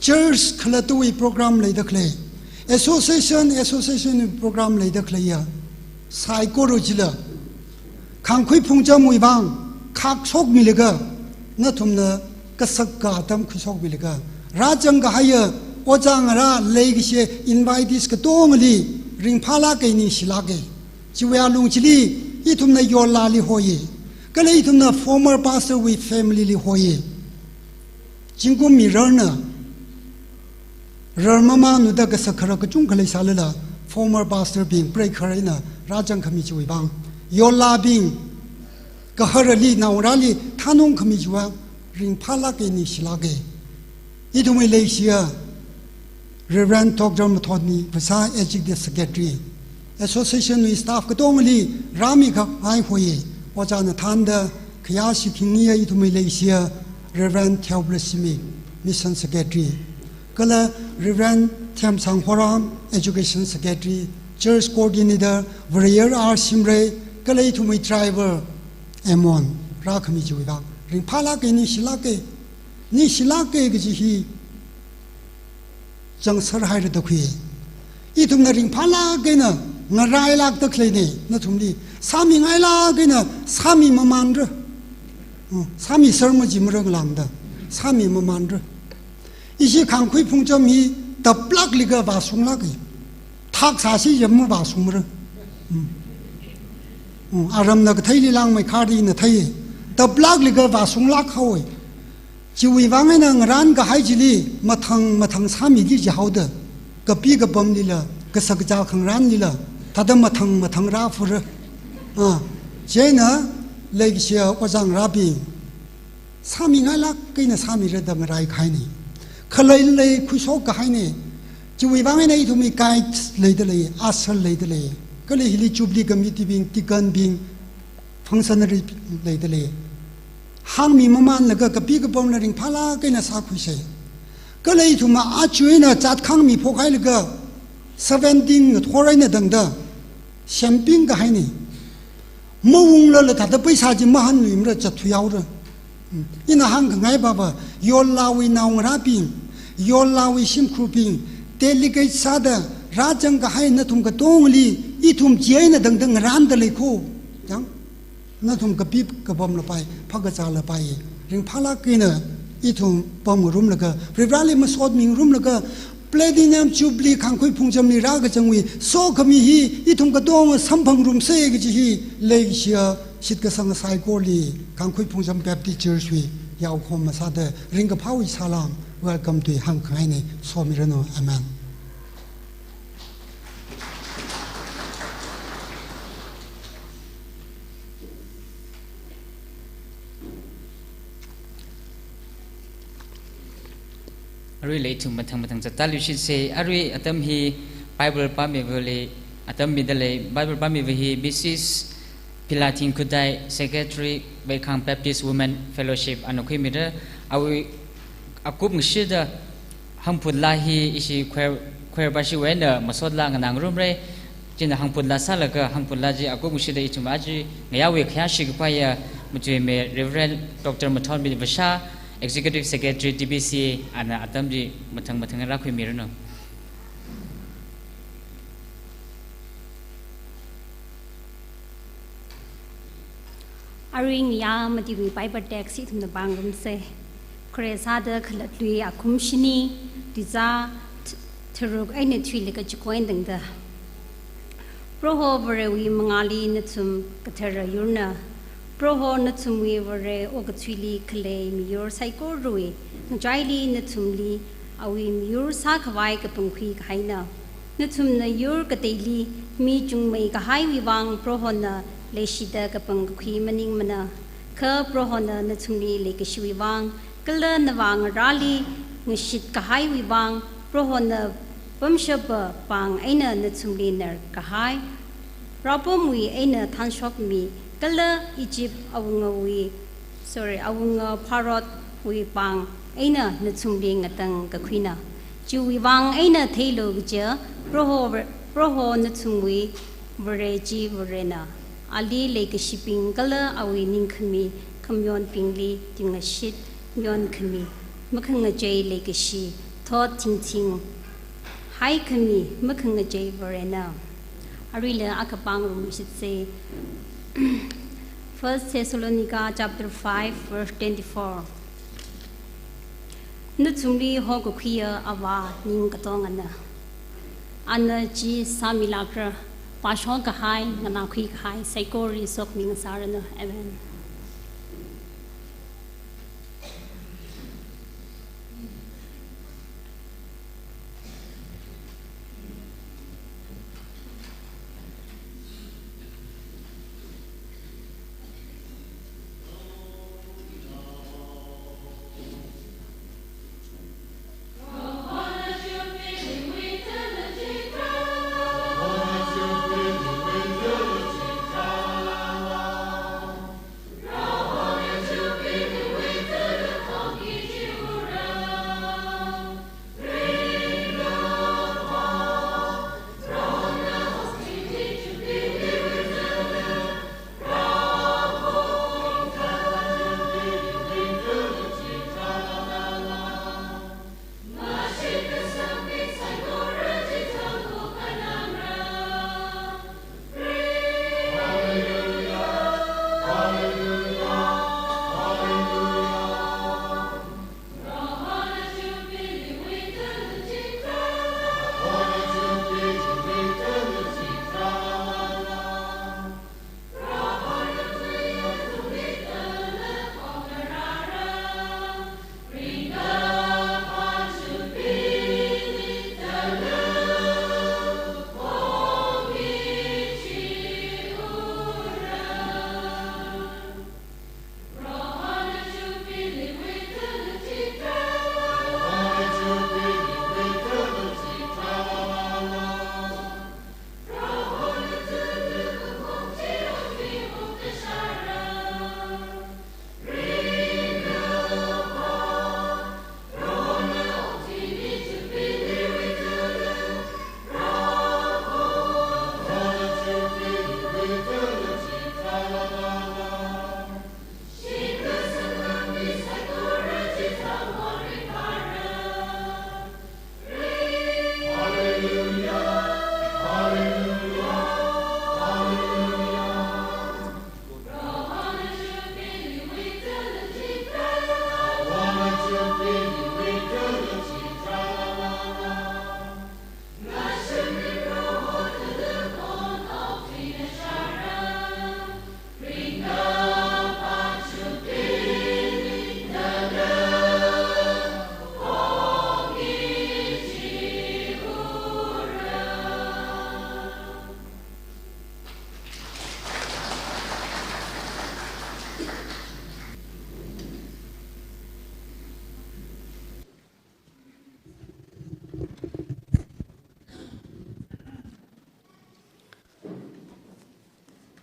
church khalattawui program leida khalei, association, association program leida khaleiya saikora chila, Khangkhui Phungchamwui vang khakshokmilaga, nathumna kasaka atam khuishokmilaga, rāzang kahaiya ojā ngarā leikashiya invitees katongali ringphālāka, ningshilāka. Chiwui alung chili ithumna Yollali hoi. Kala ithumna former pastor wui family li hoi. Zingkum mirarna, rar mamānluda kasā kharar kachungkha leisālala, former pastor bing preigahar eina rāzangkhami chiwui vang, Yollabing gaharali naongarāli thanungkhami chiwui vang ringphālāka, ningshilāka. Ithumwui leishiya Reverend Doctor Mathotmi Vasha, Executive Secretary, Association wui staff katongali rāmikahai hoi. Ojāna thānda khayāshi khingayi ithumwui leishiya Reverend Theophilus Shimik, Mission Secretary, kala Reverend Themsang Horam, Education Secretary, Church Coordinator Varayar R Shimray, kala ithumwui driver Amon, rākhami chiwui vang ringphālāka, ningshilāka. Ningshilāka kaji hi chānser haira da khui. Ithumna ringphālāk eina ngarailākda khaleina, nathumli sāmingailāk eina sāmimamanra. Mm, sāmiser maji marang lāngda, sāmimamanra. Ishi Khangkhui Phungcham hi taplāklaga vāshunglāka. Thak sāsi yam mavāshungmara. Mm. Mm, aramna katheili langmeikharda ina thei. Taplāklaga vāshunglāk haowa. Chiwui vang eina ngarān kahai chili mathang mathang sāmiki jihaoda, kapi kapamlila, kashak kazā khangarānlila, thāda mathang mathang rāfura. Ah, chieina leikashiya ojā ngarābing, sāmingailāk eina sāmira da ngarai kahaina. Khalei lei khuishok kahaina. Chiwui vang eina ithumwui guide leida lei, usher leida lei. Kala hili Jubilee Committee bing, deacon bing, functionary leida lei. Hāngmimamanlaga kapi kapamla ringphālāk eina sākhuisa. Kala ithumna aja eina zat khangmi phokhailaga, seventeen ngathor eina tangda shemping kahaina. Maunglala thāda paisa chi mahānluimara, zatthuihaora. Mm. Ina hāngkhangai pava, Yollawui naongarābing, Yollawui shimkhurbing, delegate sāda rāzang kahai nathum katongali ithum chieina tangda ngarānda lei kho. Yang, nathum kapi kapamla pai, phākazāla pai, ringphālāk eina ithum pamngarumlaga, Varivarāli masotmingarumlaga, Platinum Jubilee Khangkhui Phungchamli rākazangwui sokhami hi ithum katonga samphangrumsa kaji hi leikashiya shitkasanga saikorali Khangkhui Phungcham Baptist Church wui yaokhoma sāda ringkaphāwui salām, welcome tui hāngkhangaina, somiranu. Amen. Aruila ithum mathang mathang zattāluishitsa. Arui atam hi Bible pāmivali atam mida lei. Bible pāmiva hi Missus Philathing Khutai, Secretary, Veikhang Baptist Women Fellowship, ana khuimira. Awui akup ngashida Hangphut laa hi ishi choir, choir pashiwui eina masot laa nganāngarumra. China Hangphut laa sālaga, Hangphut laa chi akup ngashida ithum aja ngayāwui khayāshi kapaiya matuimi Reverend Doctor Mathotmi Vasha, Executive Secretary T B C A, ana atam chi mathang mathang rākhuimiranu. Aring ya matiwui Bible text ithumna pāngarumsa. Khare sāda khalatlui akhum shini, tuizā th-, tharuk eina thuili kachikoin tangda. Proho Varewui mangāli nathum kathara yurna. Proho nathumwui Vare okathuili khalei miyur saikorawui ngachaili nathumli awui miyur sākhavai kapangkhui kahaina. Nathumna yur kateili mi chungmei kahaiwui vang Prohona leishida kapangkakhui maningmana. Kha Prohona nathumli leikashiwui vang, kala navā ngarāli ngashit kahaiwui vang, Prohona pamshappa pāng eina nathumli narkahai, rāpamwui eina thanshokmi, kala Egypt awungawui, sorry, awunga Pharaohwui pāng eina nathumli ngatangkakhuina. Chiwui vang eina theilu kaja, Proho Var-, Proho nathumwui Vare chi Varena. Ali leikashibing kala awui ningkhami khamayonbingli tingashit mayonkhami, makhangachei leikashi, thot thingthing haikhami makhangachei Varena. Aruila akha pāngarumshitsa. First Thessalonica chapter five, verse twenty-four. Nathumli hokakhuiya Avā ning katongana. Ana chi sāmilākra, pāshok kahai, nganākhui kahai saikora sokmi ngasāranu. Amen.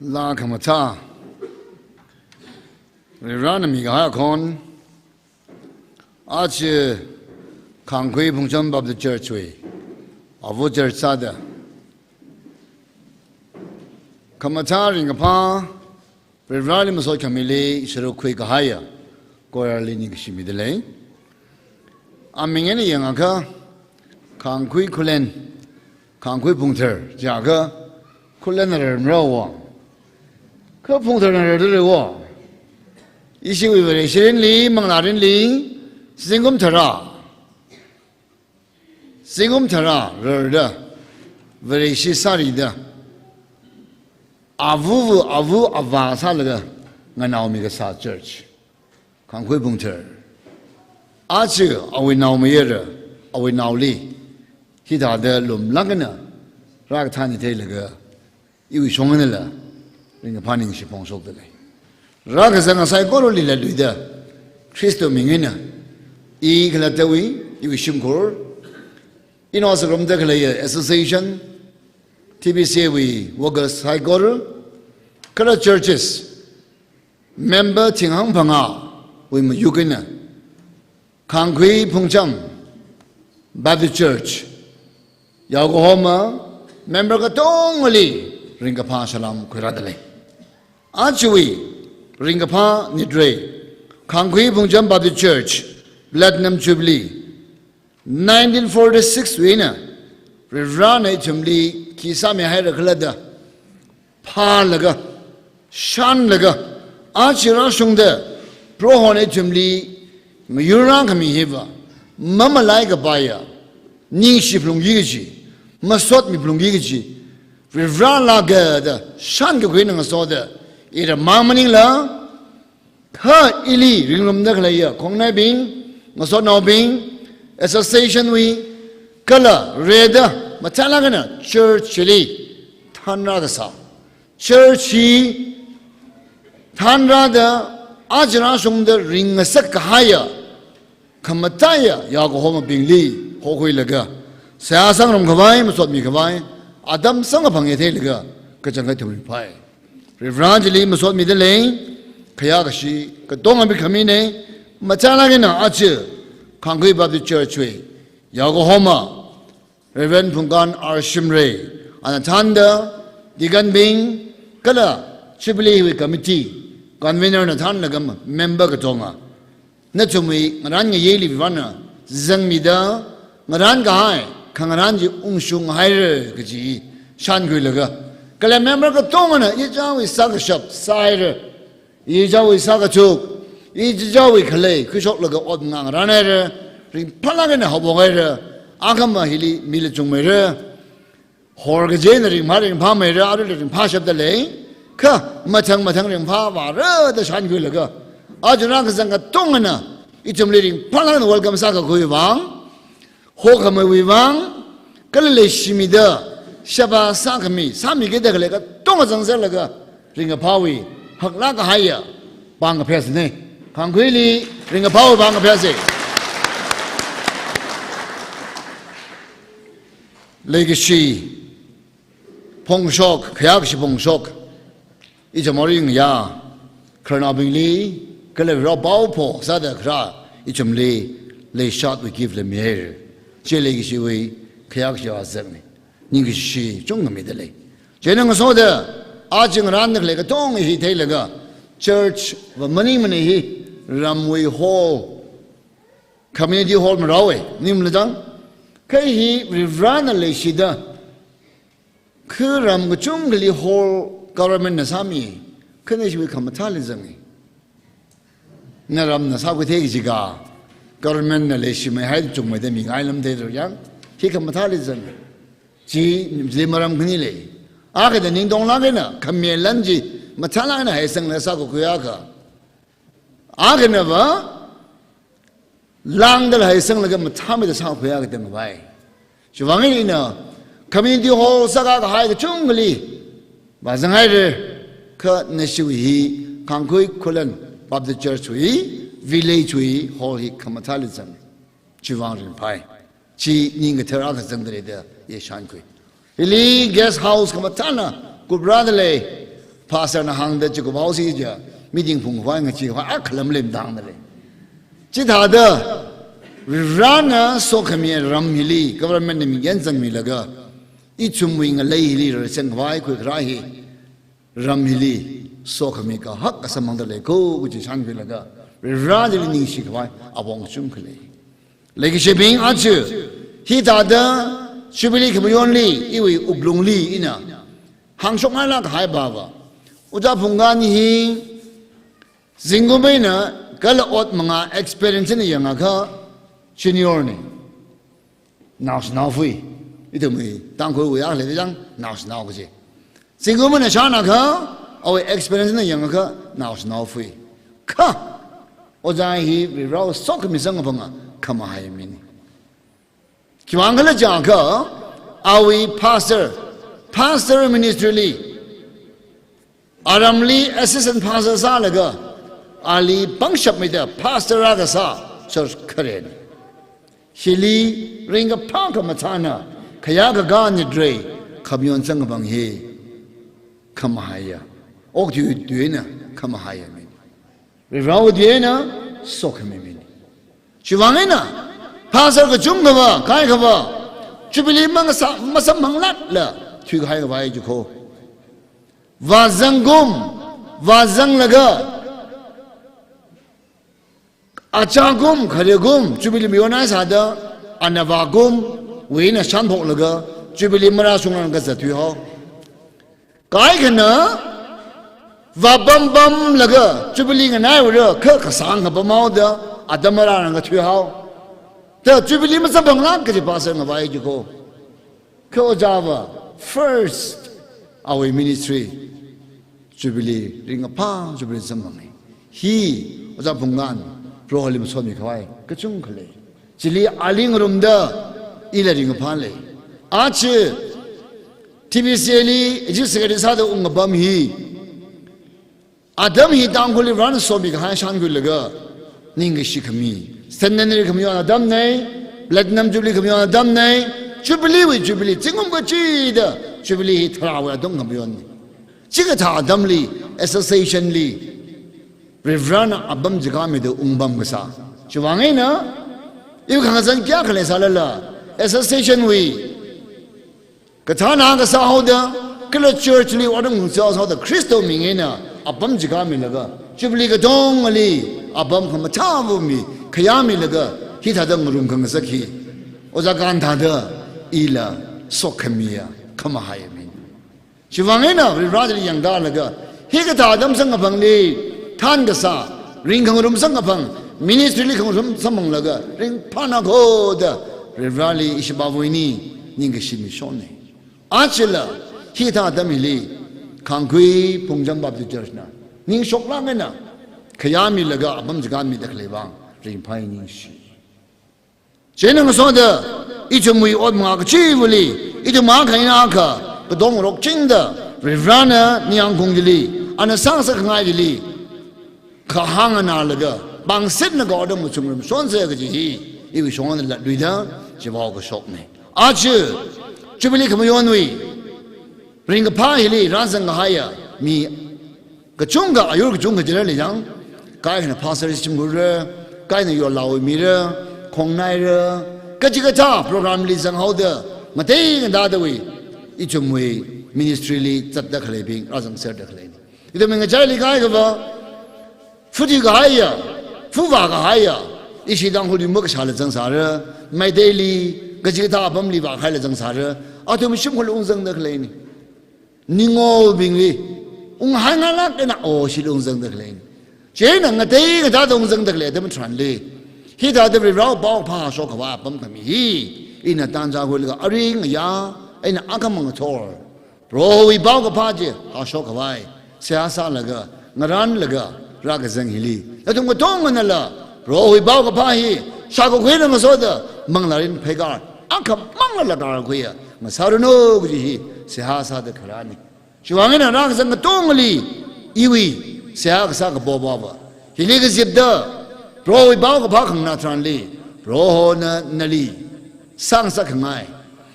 Laa khamathā Varivarana mikahai akhon, aja Khangkhui Phungcham Baptist Church wui āva church sāda khamathā ringkaphā Varivarali masot khamili sharuk khuikahaiya choir li ningshimida lei. Aming eina yangakha Khangkhui Khullen, Khangkhui Phungthar jiakha Khullenna rarmara wo. Kha Phungtharna rarda lei wo. Ishiwui Vareshi mirinli, manglā mirinli, zingkum tharā. Zingkum tharā rarda, Vareshi sārida, āvawui āva āvā sālaga nganaomi kasā church, Khangkhui Phungthar. Aja awui naomayara, awui naoli, hithāda lumlāk eina rākathanni theilaga, iwui shong einala ringkaphā ningshi phongshokda lei. Rākazang saikorali latluida, Khristawui ming eina, i khalattawui, iwui shimkhur, inao sāngarumda khaleiya association, T B C A wui workers saikora, kala churches, member thing hangphangāwui mayuk eina, Khangkhui Phungcham Baptist Church, yaokahoma member katongali ringkaphā salām khuirāda lei. Ajawui ringkaphā nitrei, Khangkhui Phungcham Baptist Church, Platinum Jubilee, nineteen forty-six wui eina, Varivarāna ithumli khi sāmihaira khala da phālaga, shānlaga, aja rāshungda, Prohona ithumli ngayurrākhami hiva, mamalaikapaiya, ningshi phalungki kaji, masotmi phalungki kaji, Varivarā lāka da shānkakhui eina ngasoda, ira mang maningla, kha ili ringrumda khaleiya khongnaibing, ngasotnaobing, association wui, kala rida mathālāk eina church li thanrā kasā, church hi thanrāda aja rāshungda ringngasak kahaiya, khamataiya yaokahomabingli hokhuilaga, seihā sāngarum khavai, masotmi khavai, atam samkaphang ya theilaga, kachangkhat thumri phai. Varivarā chili masotmida lei, khayā kashi katonga mikhamina, mathālāk eina aja, Khangkhui Baptist Church wui, yaokahoma, Reverend Phungkan R Shimray, ana thānda, deacon bing, kala Jubilee wui committee, convener na thānlaga member katonga, nathumwui ngarān ngayeili Varivarāna zangmida, ngarān kahai khangarān chi ungshunghaira kaji shānkhuilaga, kala member katongana ichāwui sākashap sāhaira, ichāwui sākathuk, ichāwui khalei khuishoklaga ot ngangarānhaira, ringphālāk eina haophokhaira, akhama hili mila chungmeira, hor kaji eina ringphā ringphāmeira, arui ringphāshapda lei, kha mathang mathang ringphāvāra da shānkhuilaga, aja rākazang katongana ithumli ringphālāk eina welcome sākakhui vang, hokhameiwui vang, kala leishimida, sheba sākhami, sāmikida khalei katonga zangserlaga, ringkaphāwui haklāk kahaiya pāng kaphesna. Khangkhuili ringkaphāwui pāng kaphesa. Leikashi phongshok, khayā kashi phongshok, icham aring ya, khararnaobingli, kala Varivarā pao pho sāda kharā, ichumli leishatwui gift la mihaira. Chi leikashiwui khayā kashi azakna. Ningkashi chungkhamida lei. Chieina ngasoda, aja ngarānda khalei katonga hi theilaga, church va maningmana hi, ramwui hall, community hall marao e, ning mala chang. Kha hi Varivarāna leishida, kha ram kachungkhali hall government na sāmi, kha nashiwui khamathāli zanga. Na ramna sākhuithei kajika, government na leishimeihai chungmeida mingai lam theira yang, hi khamathāli zanga. Chili maram khani lei. Akhada ningtonglāk eina, khami lan chi mathālāk eina heisanglaga sākakhui akha, akhanava, lāngda heisanglaga mathāmeida sākhuiya katam vai. Chiwui vang eina, community hall sākakahai kachungkhali vāzanghaira, kha nashiwui hi, Khangkhui Khullen Baptist Church wui, village wui hall hi khamathāli zanga. Chiwui vang ringphai. Chi ning kathar akha zangda lei da, i shānkhui. Hili guest house khamathāna kuprāda lei, pastor na hāngda chi kup house hi ja, meeting phungkhavai ngacheekhavai akha lam lei da hāngda lei. Chithāda, Varivarāna sokhami ram hili, government na miyān zangmilaga, ithumwui ngalei hili raisangkhavai khuikharā hi, ram hili sokhami kahak kasamphangda lei ko kaji shānkhuilaga, Varivarā chili ningshikhavai apong chungkha lei. Leikashibing aja, hithāda Jubilee khamayonli, iwui wuklungli ina hāngshokngailāk kahai baba, Ojā Phungkan hi Zingkum eina kala ot manga experience eina yangakha junior ni. Naoshinao fui. Ithumwui Tangkhulwui akhali dang naoshinao kaji. Zingkum eina shānakha, awui experience eina yangakha naoshinao fui. Kha, ojā hi Varivarāwui sokhami sangkapanga khamahai mini. Khiwuivang khala jiakha, awui pastor, pastor ministry li, aramli assistant pastor sālaga, ali pangshap mida pastor akha sā, church khare ni. Hili ringkaphā khamathāna, khayā kaka nitrei, khamayon sangkapang hi, khamahaiya. Okathui tuina, khamahaiya mini. Varivarāwui tuina, sokhami mini. Chiwuivang eina, pastor kachungkhava, kaikhava, Jubilee mangasā, masamphanglākla, thuikahai khavai jikho. Vāzangkum, vāzanglaga, achākum, kharekum, Jubilee mayonhai sāda, anavākumwui eina shānphoklaga, Jubilee marāshungrang kazat thuihao. Kaikhana, vāpam pamlaga, Jubilee nganaiura, kha kasāng kapam haoda, atam marārang kathuihao. Da Jubilee masamphanglāk kaji pastor ngavai jikho. Kha ojāva, first, awui ministry, Jubilee, ringkaphā Jubilee samphangni. Hi, ojā Phungkan, Proholi masotmi khavai, kachungkha lei. Chili ali ngarumda, ila ringkaphā lei. Achi, T B C A li, executive secretary sāda ungkapam hi. Atam hi Tangkhulli Varena somi kahai shānkhuilaga, ningkashi khami. Centenary khamayon atamna, Platinum Jubilee khamayon atamna, Jubilee wui Jubilee, zingkum kachida, Jubilee hi tharāwui atam khamayon ni. Chikathā atamli, association li, Varivarana apam chikāmida ungpam kasā. Chiwuivang eina, iwui khangazan kayākha leisālala, association wui, kathāna kasā haoda, kala church li ot ngarumsa haoda, Khristawui ming eina, apam chikāmilaga, Jubilee katongali, apam khamathā vumi, khayāmilaga, hithāda ngarum khangasak hi. Ojā Kan thāda, ila, sokhamiya, khamahaiya mini. Chiwuivang eina, Varivarali yangdalaga, hikathā atam sangkaphangli, thānkasā, ringkhangarum sangkaphang, ministry li khangarum samphanglaga, ringphāna khoda, Varivarali ishibavui ni, ningkashi mishonna. Achila, hikathā atam hili, Khangkhui Phungcham Baptist Church na, ningshoklāk eina, khayāmilaga, apam chikāmida khalei vang, ringphāi ningshi. Chieina ngasoda, ithumwui ot manga kachivali, ithum akha eina akha, katongarok chingda, Varivarana ningyāng khaung chili, ana sāngasak khangai chili, kahāng nganālaga, pangshapna kha ot ngarumshonsa kaji hi, iwui shongna latluida, chiva kashokna. Aja, Jubilee khamayonwui, ringkaphā hili rāzang kahaiya, mi kachungkha, ayur kachungkha chila lei jang, kaikhana pastor shimkhurra, kaikhana yola wui mira, khongnaira, kachikathā program li zanghaoda, ngatei ngateidawui, ithumwui ministry li zatda khaleibing, rāzangserda khaleina. Ithumwui ngachaili kaikhava, futhi kahaiya, fuvā kahaiya, ishi Tangkhulli makashāla zangsāra, Meiteili, kachikathā apamli vākhaila zangsāra, athum shimkhurla ungzangda khaleina. Ningobingli, unghaingailāk eina, o, shili ungzangda khaleina. Chieina ngatei ngateida ungzangda khalei atam tharanli, hithāda Varivarawui paokaphā hāshok khavai apam khami hi, ina tanja khuilaga aring aya, eina akhamang ngathor, Prohowui paokaphā chi hāshok khavai, seihā sālaga, ngarānlaga, rākazang hili, nathum katonganala, Prohowui paokaphā hi, shākakhuina ngasoda, manglārin pheikar, akhamangla lagar khuiya, ngasāranu kaji hi, seihā sāda kharāna. Chiwuivang eina rākazang katongali, iwui, seihā kasā kapo pava, hili kazipda, Prohowui paokaphā khanganā tharanli, Prohona nali, sāngasak khangai,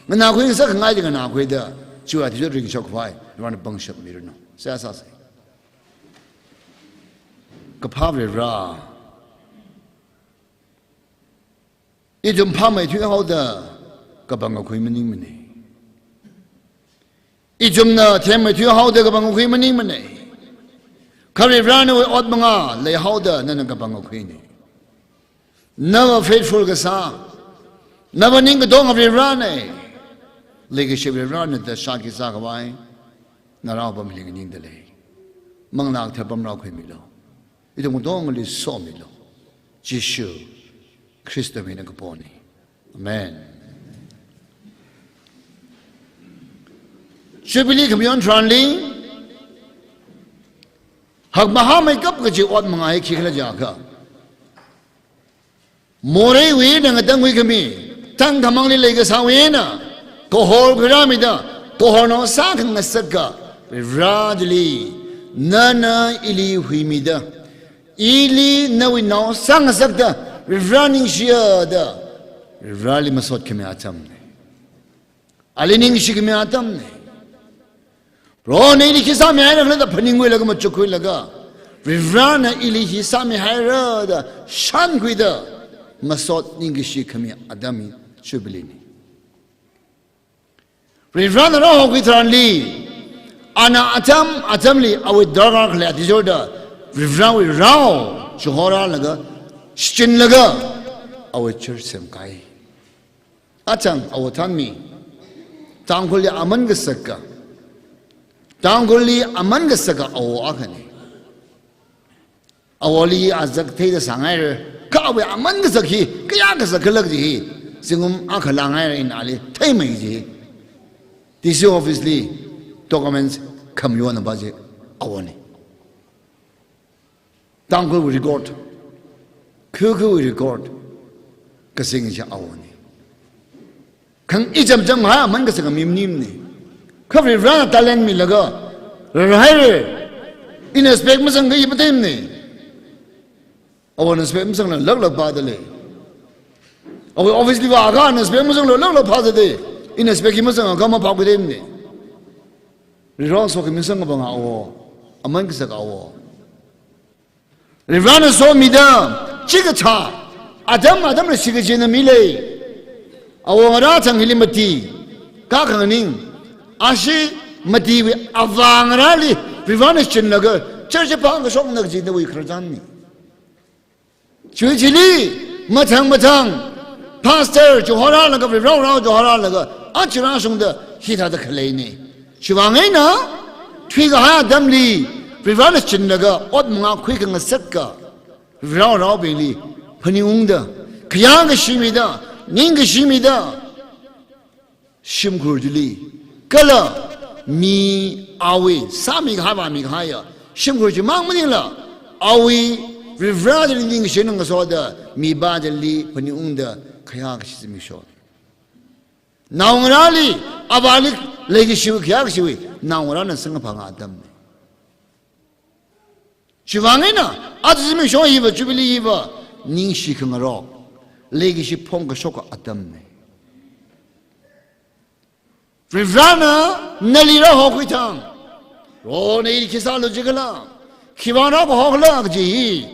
nganākhui ngasak khangai chi nganākhuida, chiwui athishurda ringshok khavai, Varena pangshap miranu. Seihā sāsa. Kaphā Varivara, ithum phāmeithui haoda, kapangkakhui maningmana. Ithumna themmeithui haoda kapangkakhui maningmana. Kha Varivara nawui ot manga leihaoda nana kapangkakhuina. Nava faithful kasā, nava ningkatong Varivarana. Leikashi Varivara nada shākhi sākhavai, narao apamli nganingda lei. Manglā kathara apam rākhuimilu. Ithum katongali somilu. Jishu Khrista mina kapona. Amen. Jubilee khamayon tharanli, hakmahāmeikap kaji ot manga hi khikhala jiakha, moreiwui eina ngatangkhui khami, tangkhamangli leikasāwui eina kahor khuirāmida, kahornao sākhangasaka Varivarā chili, nana ili huimida, ili nawui nao sāngasakta, Varivarā ningshiya da, Varivarāli masot khami atamna. Ali ningshi khami atamna. Prohona ili khi sāmihaira khala da phaningkhuilaga, machukkhuilaga, Varivarāna ili hi sāmihaira da shānkhuida, masot ningkashi khami atam hi Jubilee na. Varivarāna rāhokhui tharanli, ana atam atamli awui darkar khalei athishurda, Varivarāwui rao chihorālaga, shichinlaga, awui church semkahai. Achang Awo Thanmi, Tangkhulli aman kasaka, Tangkhulli aman kasaka awo akhana. Awoli azak theida sāngaira, kha awui aman kasak hi kayā kasak khala kaji hi, zingkum akha lāngaira, ina ali theimei kaji hi. D C office li documents khamayonapa chi awona. Tangkhulwui record, khukhuwui record kasing chi awona. Khang ichamcham ha aman kasaka mi maningmana. Kha Varivarāna talent milaga rarhaira. Ina spec masangakha i matheimana. Awona spec masangla laklak pādalei. Awui office li vākha ana spec masangla laklak pādalei. Ina spec hi masangakha maphākhui theimana. Varivarā sokhami sangkapanga awo, aman kasaka awo. Varivarāna somida, chikathā, atam atamli shikachinna mi lei. Awongarā thang hili mati, kakhanganing, ashi matiwui avāngarāli Varivarāna shichinlaga, church pāng kashokna kaji nawui khararchanna. Chiwui thili, mathang mathang, pastor chihorālaga, Varivarāwui rao chihorālaga, aja rāshungda hithāda khaleina. Chiwui vang eina, thuikahai atamli, Varivarāna shichinlaga, ot manga khuikhangasaka Varivarāwui raobingli phaningungda, khayākashi mida, ningkashi mida, shimkhur chili, kala mi awui sāmikahai vāmikahaiya shimkhur chimang maningla, awui Varivarā chili ningshina ngasoda, mipā chili phaningungda, khayākashi zimiksho. Naongarāli, avāli leikashiwui, khayākashiwui naongarāna samkaphanga atamna. Chiwui vang eina, aja zimiksho hiva, Jubilee hiva, ningshi khangarok, leikashi phongkashoka atamna. Varivarāna nali rāhokhui thang, Prohona ili khi sālu jikhala, khiwui vang rākahokla kaji hi,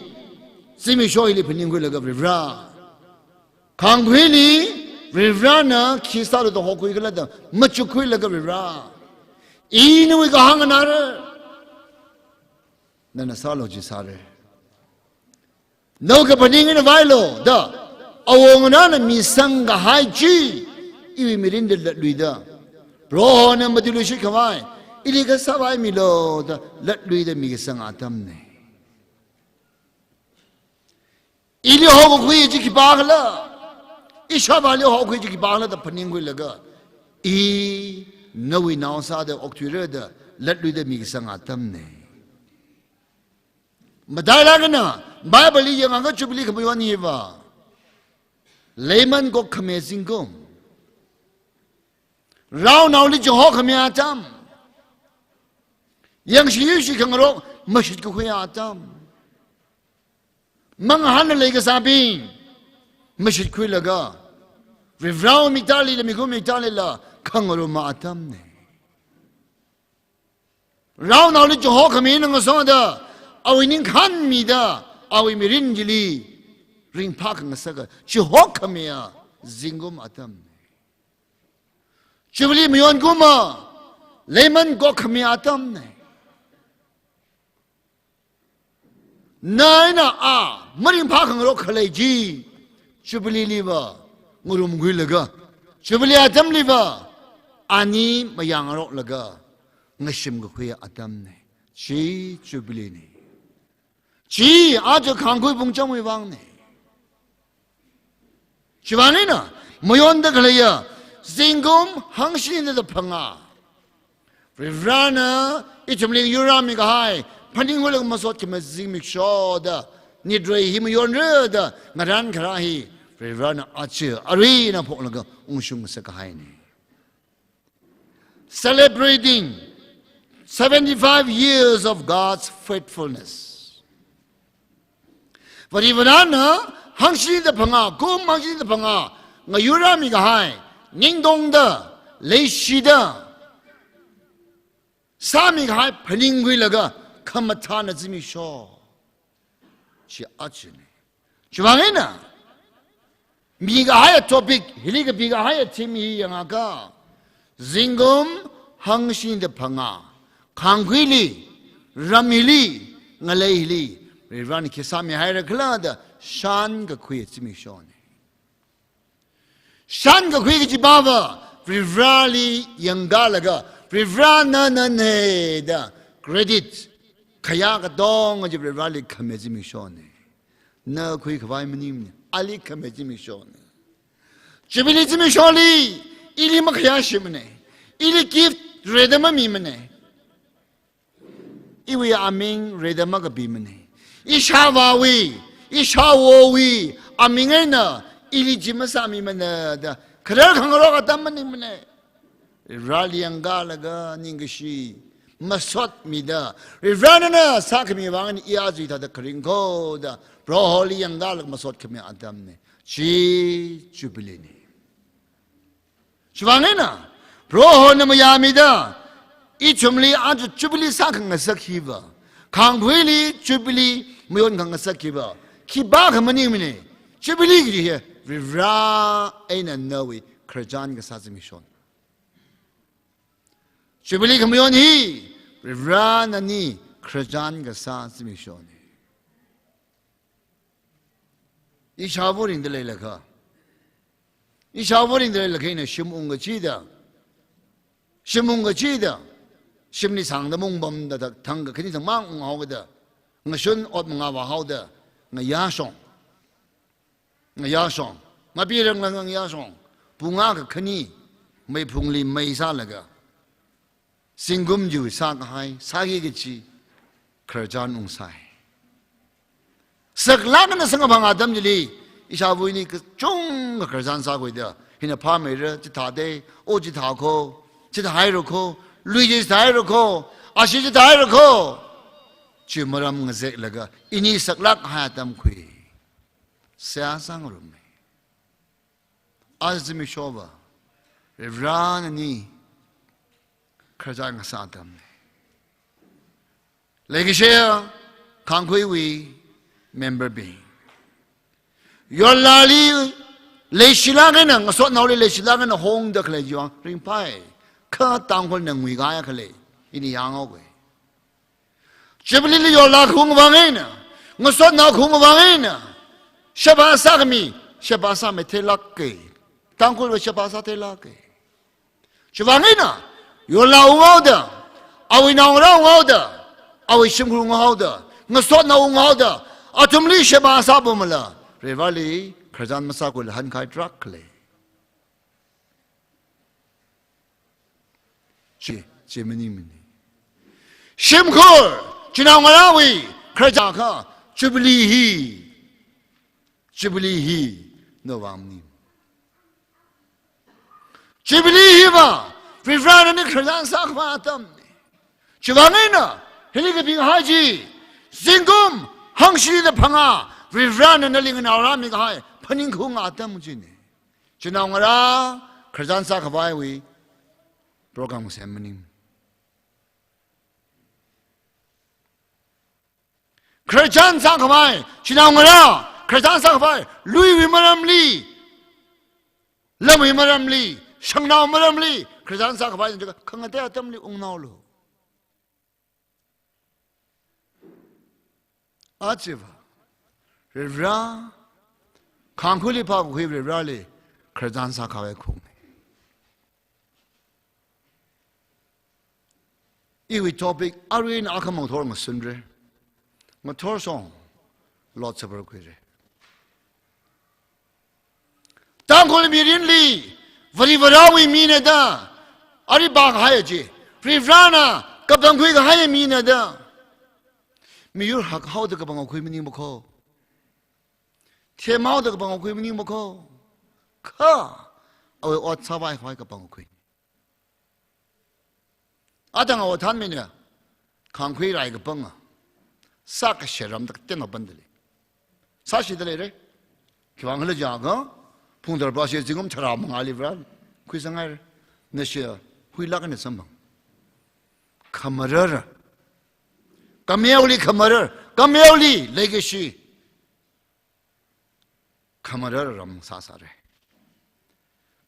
zimiksho hili phaningkhuilaga Varivarā, khangkhuili Varivarāna khi sālu da hokhuikhala da machukkhuilaga Varivarā, i nawui kahāng nganāra. Nana sālu chi sāra. Nawui kaphaning eina vālu da, awongarāna misangkahai chi, iwui mirinli latluida, Prohona matuiluishit khavai, ili kha sāvāmilu da latluida mikasang atamna. Ili hokakhui chi khipākhala, ishāvāli hokakhui chi khipākhala da phaningkhuilaga, i nawui nao sāda okthuira da latluida mikasang atamna. Matailāk eina, Bible li yangakha Jubilee khamayon hiva, leiman gokkhami zingkum, raonaoli chihokhami atam, yangshi yuishi khangarok mashitkakhui atam, mangahānla leikasābing mashitkhuilaga, Varivarāwui miktāli la, mikumo miktāli la khangaruma atamna. Raonaoli chihokhami eina ngasoda, awui ningkhān mida, awui mirin chili ringphākhangasaka chihokhamiya zingkum atam. Jubilee mayonkumva, leiman gokkhami atamna. Na eina a maringphā khangarok khalei chi, Jubilee liva ngarumkhuilaga, Jubilee atamliva ani mayangaroklaga ngashimkakhui atamna. Chi Jubilee na. Chi aja khangkhui phungchangwui vangna. Chiwuivang eina, mayonda khaleiya, zingkum hangshini da phangā Varivarana ithumli yurrāmi kahai, phaningkhuilaga masot khami zimiksho da, nitrei hi mayonra da, ngarān kharā hi, Varivarana aja, arui eina phoklaga ungshung sākahaina. Celebrating seventy-five years of God's faithfulness. Varivarana hangshini da phangā, kum hangshini da phangā, ngayurrāmi kahai, ningtongda, leishida, sāmi kahai phaningkhuilaga khamathāna zimiksho. Chi ajana. Chiwuivang eina, mikahaiya topic, hili kapikahaiya theme hi yangakha, zingkum hangshini da phangā, khangkhuili, ram hili, ngalei hili, Varivarana khi sāmihaira khala da, shānkakhui zimikshona. Shānkakhui kaji pava, Varivarali yangkalaga, Varivarana nana da, credit, khayā katonga chi Varivarali khami zimikshona. Na khuikhavai maningmana, ali khami zimikshona. Jubilee zimiksholi, ili makhayāshimana, ili gift rida mamimana. Iwui aming rida makapimana. Ishāvāwui, ishāwowui aming eina ili chi masāmimana da, kharar khangarok atam maningmana. Vareli yangkalaga ningkashi masotmida, Varena sākhami vang eina iya zui thāda kharing kho da, Proholi yangkalaga masot khami atamna. Chi Jubilee na. Chiwuivang eina, Prohona mayāmida, ithumli aja Jubilee sākhangasak hiva, khangkhuili Jubilee mayonkhangasak hiva, khipākha maningmana. Jubilee kaji hi, Vare eina nawui khararchan kasā zimikshona. Jubilee khamayon hi, Varena nawui khararchan kasā zimikshona. Ishāva ringda leilakha, ishāva ringda leilakha eina shim ungkachida, shim ungkachida, shimli sāngda mungpamda thang, thang kakhani thangmang unghaokida, ngashun ot mangā vāhaoda, ngayāshong, ngayāshong, mapiranglakha ngayāshong, pung akha khani, meiphungli mei sālaga, zingkum chiwui sākahai, sāki kachi, khararchan ungsai. Saklāk eina sāngaphang atam chili, ishāvawui eina kachungkha khararchan sākhuida, hina phāmeira, chithāda, o chithā kho, chithāhaira kho, lui chithāhaira kho, ashi chithāhaira kho. Chi maram ngazeklaga, ini saklāk kahai atam khui. Seihā sāngarummi. Aja zimikshova, Varena nawui khararchan kasā atamna. Leikashiya khangkhuiwui member bing, yorlali leishilāk eina, ngasotnaoli leishilāk eina hongda khalei chiwui vang ringphai. Kha Tangkhulna nguikahai khalei, ini yanghaowa. Jubilee li yorlā khaung vang eina, ngasotnao khaung vang eina, sheba sākhami, sheba sāmi theilāka. Tangkhulva sheba sā theilāka. Chiwuivang eina, yorlā unghaoda, awui naongarā unghaoda, awui shimkhur unghaoda, ngasotnao unghaoda, athumli sheba sāpamla, Vareli khararchan masākhuila hankahai tarākha lei. Chi, chi maningmana. Shimkhur, chinaongarāwui khararchan kha, Jubilee hi, Jubilee hi, nawui vang maning. Jubilee hiva, Varena nawui khararchan sākhavai atamna. Chiwuivang eina, hili kapikahai chi, zingkum hangshini da phangā, Varena nali nganao rāmi kahai, phaningkhaung atam china. Chinaongarā khararchan sākhavaiwui program sem maning. Khararchan sākhavai, chinaongarā khararchan sākhavai, luiwui maramli, lamwui maramli, shangnao maramli khararchan sākhavai, khangatei atamli ungnaolu. Achiva, Vare, khangkhuili phākakhui Vareli khararchan sākhavai khaung. Iwui topic, arui eina akhamang thor ngasunra. Ngathor shong, Lord Supper khuira. Tangkhul mirinli, Varivarawui mina da, ari bang hai ji, Varivarana kapangkhui kahai mina da. Miyur hakhaoda kapangkhui maningmana ko. Themhaoda kapangkhui maningmana ko. Kha, awui ot sāvai khavai kapangkhui. Atang awo thanmina, khangkhui rai kapanga, sākasharam tak tena bandali. Sāshida leira. Khiwuivang khala jiakha, phungdar ba shi zingkum tharā mangāli Varena khuisanghaira. Nashi huilak na samphang. Khamarara. Kameoli khamarar. Kameoli leikashi. Khamarar ram sāsāra.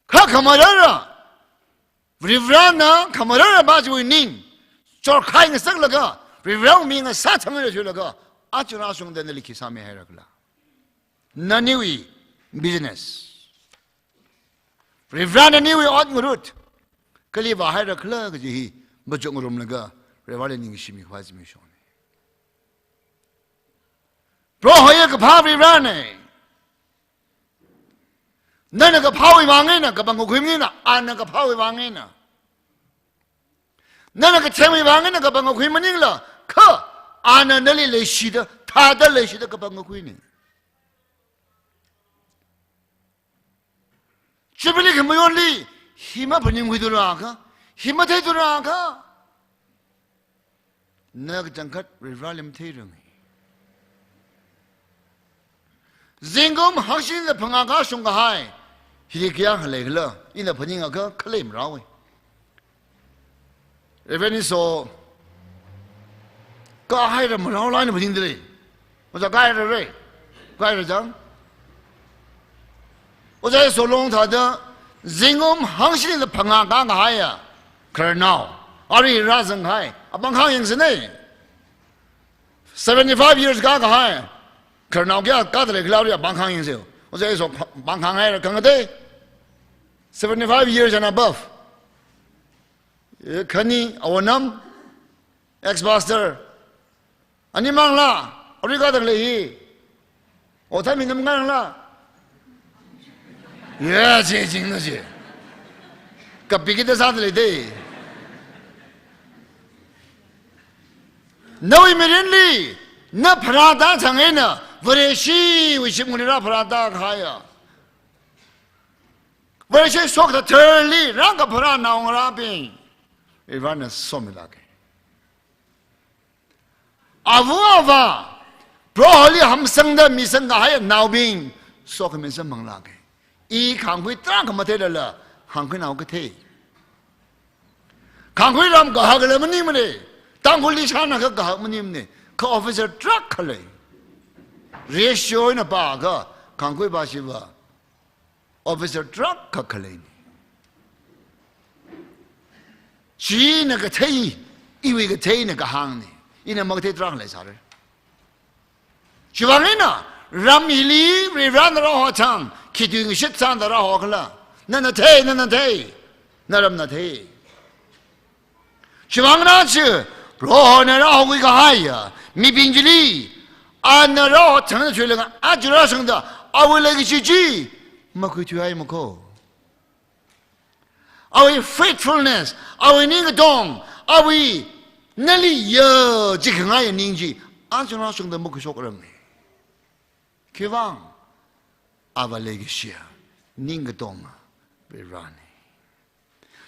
Kha khamarara, Varivarana khamarara ba chiwui ning chorkhai ngasaklaga, Varivarawui ming sāthangda chilaga, aja rāshungda nali khi sāmihaira khala. Naniwui business. Varivarana naniwui ot ngarut kali vāhaira khala kaji hi machuk ngarumlaga, Varivarali ningshimi khavai zimiksho ne. Proho hi kaphā Varivarana. Nana kaphāwui vang eina kapangkhui maningla, ana kaphāwui vang eina. Nana kathemwui vang eina kapangkhui maningla, kha ana nali leishida, thāda leishida kapangkhuina. Jubilee khamayonli, hi maphaningkhuithura kha, hi matheithura kha, na kachangkhat Varivarali matheiranga. Zingkum hangshida phangā kashung kahai, hili kayākha leikhala, ina phaningakha khalei marao. Reverend Iso, kahaira marao la ina phaningda lei. Ojā kahaira re, kahaira chang. Ojā Iso long thāda, zingkum hangshida phangā kakahaiya khararnao, ari rāzanghai, apāng khāng yangsei ne. Seventy-five years kakahai khararnao kayākha da leikhala ari apāng khāng yangsei. Ojā Iso pāng khānghaira khangatei. Seventy-five years and above. Eh, khani, awo nam, ex-pastor. Animangla, ari kathā lei hi. Otha mi nam ngarangla. Ya, je jing na je. Kapi kita sāda lei de. Nawui mirinli, na pharāda chang eina, Vareshiwui shimkhurli rāpharāda kahaiya. Vareshi shokta tharli rākapharā naongarābing, Varena somilāka. Ava ava, Proholi hamsangda misang kahai naobing, sokhami samphang lāka. I khangkhui tarākha matheilala, khangkhuinao kathei. Khangkhui ram kahak kala maningmana, Tangkhulli shānakha kahak maningmana, kha officer tarākha lei. Ratio eina pākha, khangkhui pā shiva, officer tarākha khaleina. China kathei, iwui katheina kahāngna. Ina makathei tarākha leisāra. Chiwuivang eina, ram hili, Varena rāhothang, khi tui ngashit sāda rāhokhala. Nana thei, nana thei, naramna thei. Chiwuivang eina chi, Prohona rāhokhui kahaiya mibing chili, ana rāhothang chuilaga, aja rāshungda, awui leikashi chi makhuithuihaimana ko. Awui faithfulness, awui ningkatong, awui nali ya jikhangai ning chi, aja rāshungda makhuishokrang. Khiwuivang, ava leikashiya, ningkatonga Varena.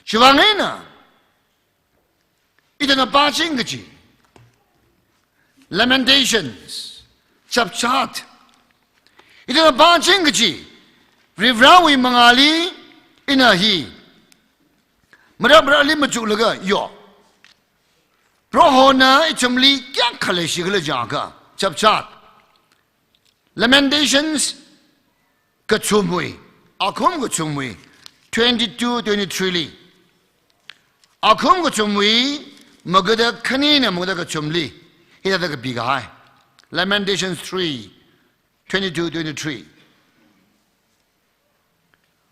Chiwuivang eina, ithumna pāching kaji, Lamentations, chapter eight. Ithumna pāching kaji, Varivarawui mangāli, ina hi marāp marāli machuklaga yo. Prohona ithumli kayākha leishikhala jiakha, chapter eight. Lamentations kathumwui, Akhum kathumwui, twenty-two, twenty-three li. Akhum kathumwui, magada khanina magada kathumli, hithāda kapi kahai. Lamentations three, twenty-two, twenty-three.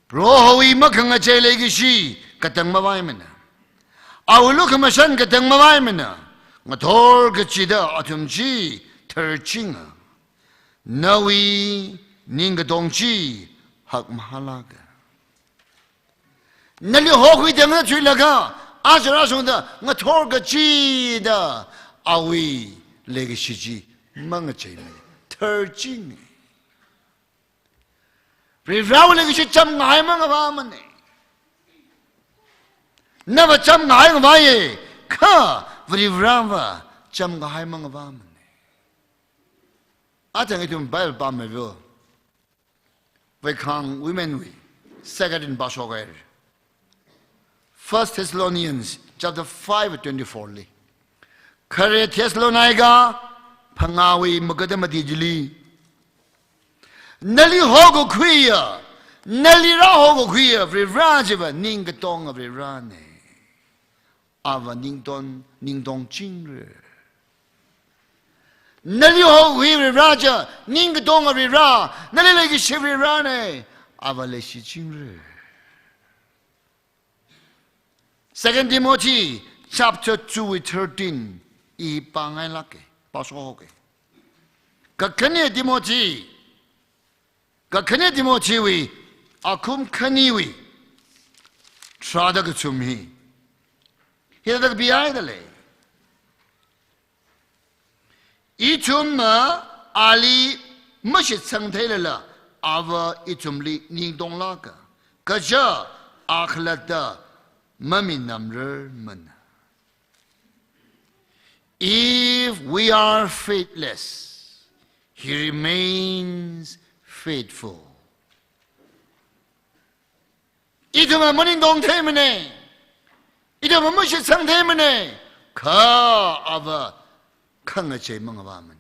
Prohowui makhangachei leikashi katang mavaimana. Awui lukhamashan katang mavaimana. Ngathor kachida athum chi tharchinga. Nawui ningkatong chi hakmahālāka. Nali hokhuida ngachuilaga, aja rāshungda ngathor kachida, awui leikashi chi mangacheimana. Tharching. Varivarāwui leikashi chāmngahaimang avāmana. Nava chāmngahai ngavāya, kha Varivarāva chāmngahaimang avāmana. Athang ithum Bible pāmeiva, Veikhang women wui second in pāshokhaira. First Thessalonians chapter five twenty-four li. Khare Thessalonica phangāwui magat mati chili, nali hokakhuiya, nali rāhokakhuiya Varivarā chiva ningkatonga Varivarāna. Ava ningtong, ningtongchingra. Nali hokakhui Varivarā chi ningkatonga Varivarā, nali leikashi Varivarāna. Ava leishichingra. Second Timothy chapter two wui thirteen i pāngailāka, pāshokka. Kakhane Timothy, kakhane Timothy wui akhum khaniwui tharāda kachum hi hithāda kapihaida lei. Ithumna ali mashitsang theilala, ava ithumli ningtonglāka, kaja a khalatta maminamrarmana. If we are faithless, he remains faithful. Ithumva maningtong theimana, ithumva mashitsang theimana, kha ava khangacheimang avāmana.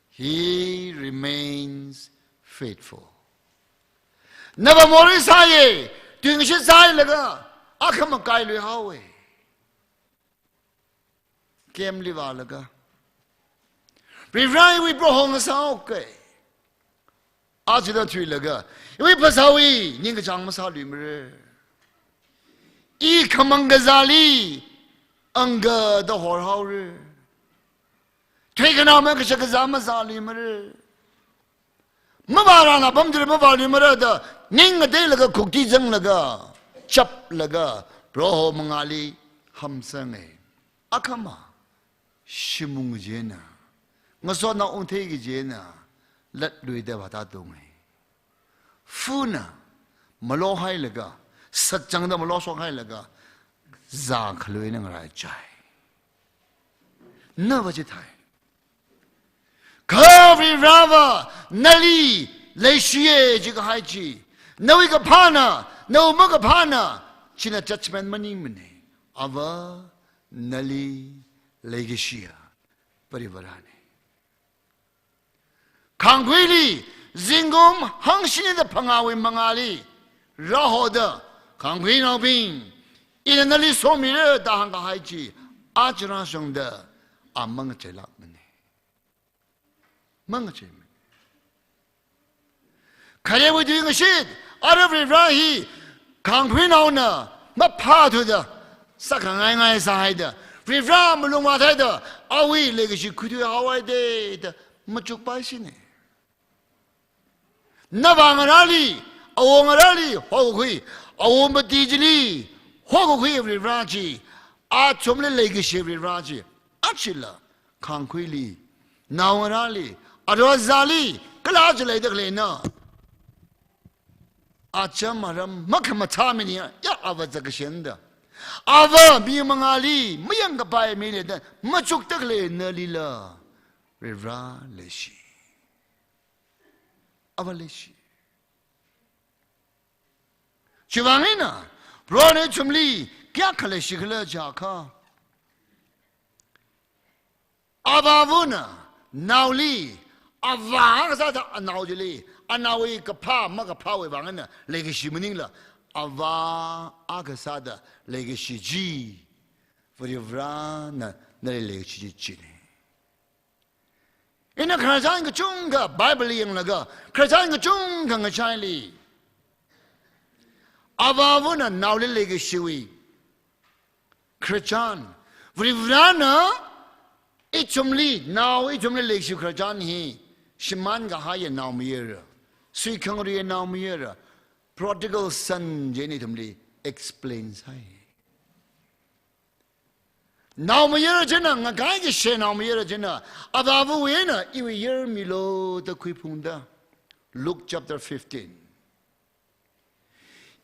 He remains faithful. Nava morei sāya, tuingashit sālaga, akhama kailuihaowa. Camp li vālaga, Varivarā iwui Proho ngasāhaoka. Aja ina thuilaga, iwui phasāwui ningkachāng masāluimara. I khamang kazāli angada horhaora. Thuikhanā makashak kazā mazāluimara. Mavārana pamdra mavāluimara da, ning ngateilaga khukti zanglaga, chaplaga, Proho mangāli hamsanga. Akhama shimung kajina, ngasotna ungthei kajina, latluida vātātunga. Funa malohailaga, satchangda maloshok hailaga, zākhalui eina ngaraichai. Nava chithai. Kha Varivarāva nali leishiya jikahai chi, nawui kaphāna, nawui makaphāna, china judgment maningmana. Ava nali leikashiya Varivarāna. Khangkhuili, zingkum hangshini da phangāwui mangāli rāhoda, khangkhuinaobing, ina nali somira da hāngkahai chi, aja rāshungda a mangacheilākmana. Mangacheimana. Kharewui tuingashit, ara Varivarā hi khangkhuinaona maphāthuda, sākhangaingai sāhaida, Varivarā malungvāthaida, awui leikashi khuithuihaowa da, da machukpaishina. Navā ngarāli, awo ngarāli hokakhui, awo mati chili hokakhui Varivarā chi, athumli leikashi Varivarā chi, achila khangkhuili, nao ngarāli, aro azāli, kala chila leida khaleina, acham aram makhamathā mini ya, ya ava zakkashenda, ava mi mangāli mayangkapai mili da machukda khalei nalila Varivarā leishi. Ava leishi. Chiwuivang eina, Prohona ithumli kayākha leishikhala jiakha, avāvana naoli, avā akha sāda anao chili, anaowui kaphā makaphāwui vang eina leikashi maningla, avā akha sāda leikashi chi, Varivarāna nali leikashi chi china. Ina khararchan kachungkha Bible yanglaga, khararchan kachungkha ngachaili, avāvana naoli leikashiwui khararchan, Varivarāna ithumli, nao ithumli leikashi khararchan hi Shimān kahaiya naomayara, suikhangariya naomayara, prodigal son chi ina ithumli explain sāi. Naomayara china, ngakai kashe naomayara china, avāva̱wui eina iwui yar milu da khuiphungda. Luke chapter fifteen.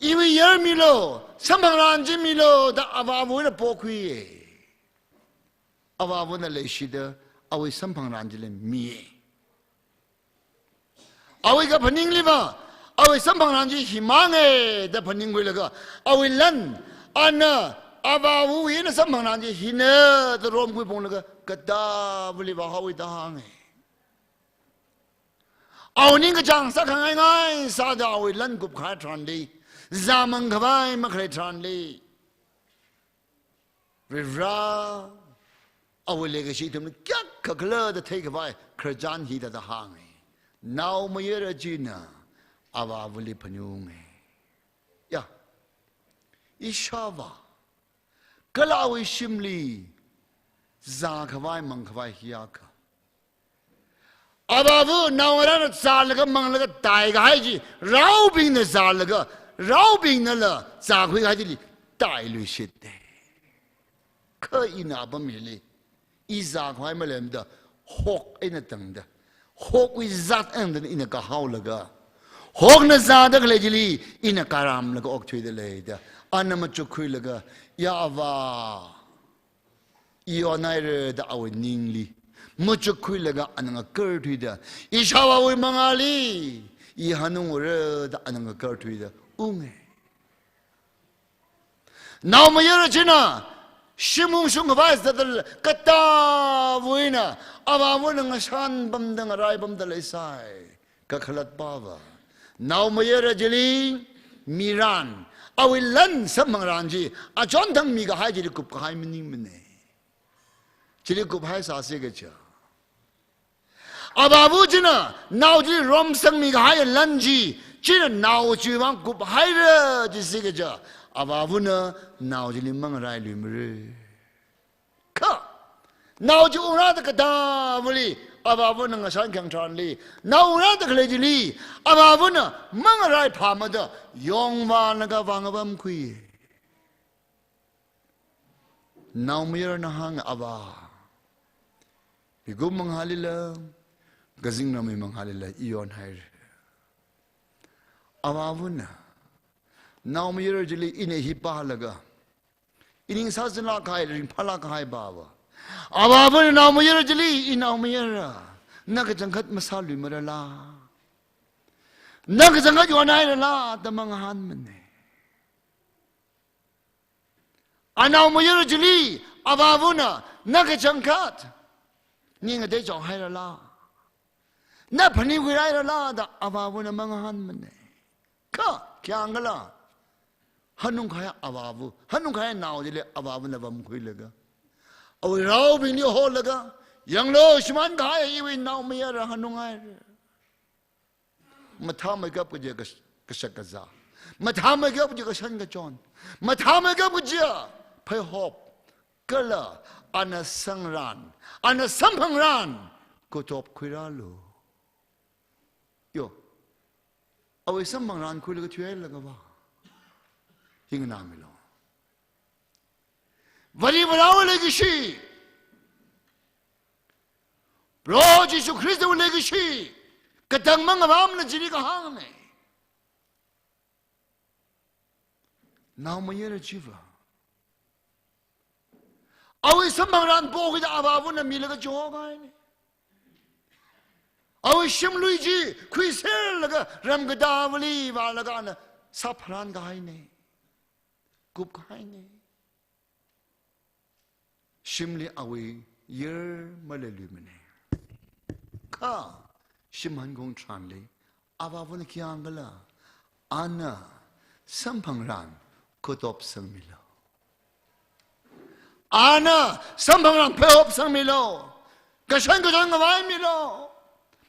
Iwui yar milu, samphangran chi milu da avāva̱wui eina pokhuiya. Avāva̱na leishida awui samphangran chili miya. Awui kaphaningliva, awui samphangran chi himanga da phaningkhuilaga, awui lan, ana avāva̱wui eina samphangran chi hina da romkhuiphunglaga, katā vali vāhaowa da hānga. Awui ningkachāng sākhangaingai sāda awui lan kupkahai tharanli, zāmang khavai makhalei tharanli, Varivara, awui leikashi ithumli kayākha khala da theikhavai khararchan hi thāda hānga. Naomayara china avāva̱li phanunga. Ya, ishāvā, kala awui shimli zākhavai mangkhavai hiyākha. Avāva̱ naongarāna zālaga manglaga taikahai chi, raobingna zālaga, raobingnala zākhuikahai chili tailuishita. Kha ina apam hili, i zākhavai maleimada, hok eina tangda, hokwui zat eina tangda ina kahaolaga, hokna zāda khalei chili ina karamlaga okthuida leida, ana machukkhuilaga, ya avā, i yonhaira da awui ningli machukkhuilaga ana ngakarthuida, ishāvāwui mangāli i hanungra da ana ngakarthuida unga. Naomayara china shim ungshung khavai zatdala katāva̱wui eina avāva̱na ngashan pamda ngarai pamda leisai. Kakhalatpava, naomayara chili miran, awui lan samphangran chi achonthang mikahai chili kupkahai maningmana. Chili kuphaisāsi kaja, avāva̱ china nao chili romsangmikahai lan chi, china nao chiwui vang kuphaira jisi kaja, avāva̱na nao chili mangarailuimara. Kha nao chi ungrāda katāva̱li avāva̱na ngashan khayang tharanli, nao ungrāda khalei chili avāva̱na mangarai phāmada yongvālaga vāngapamkhui. Naomayarana hānga, avā, migum mangālila, kazingramwui mangālila i yonhaira. Avāva̱na naomayara chili ina hi pālaga, i ning sāzanlāk kahai, ringphālāk kahai pava, avāva̱na naomayara chili, i naomayara, na kachangkhat masāluimarala, na kachangkhat yonhairala da mangahānmana. Anaomayara chili avāva̱na na kachangkhat ning ngateichao hairala, na phaningkhui hairala da avāva̱na mangahānmana. Kha khayāngkhala, hanungkahai avāva̱, hanungkahai nao chili avāva̱na vāmkhuilaga, awui raobingli holaga, yanglu, shimān kahai iwui naomayara hanunghaira. Mathāmeikap kaja kash-, kashak kazā, mathāmeikap kaja kashan kachon, mathāmeikap kaja pheihop, kala ana sangran, ana samphangran kutop khuirālu. Yo, awui samphangran khuilaga thuihailagava, hi nganāmilu. Varivarāwui leikashi, Proho Jishu Khristawui leikashi, katang mangavamna chili kahāngna. Naomayara chiva, awui samphangran pokhuida avāva̱na milaga chihokahaina. Awui shimlui chi khuiserlaga ram katāva̱li vālaga ana sāpharānkahaina, kupkahaina. Shimli awui yar maleiluimana. Kha shimān khaung tharanli avāva̱na khayāngkhala, ana samphangran kutop sangmilu, ana samphangran pheihop sangmilu, kashan kachon ngavaimilu,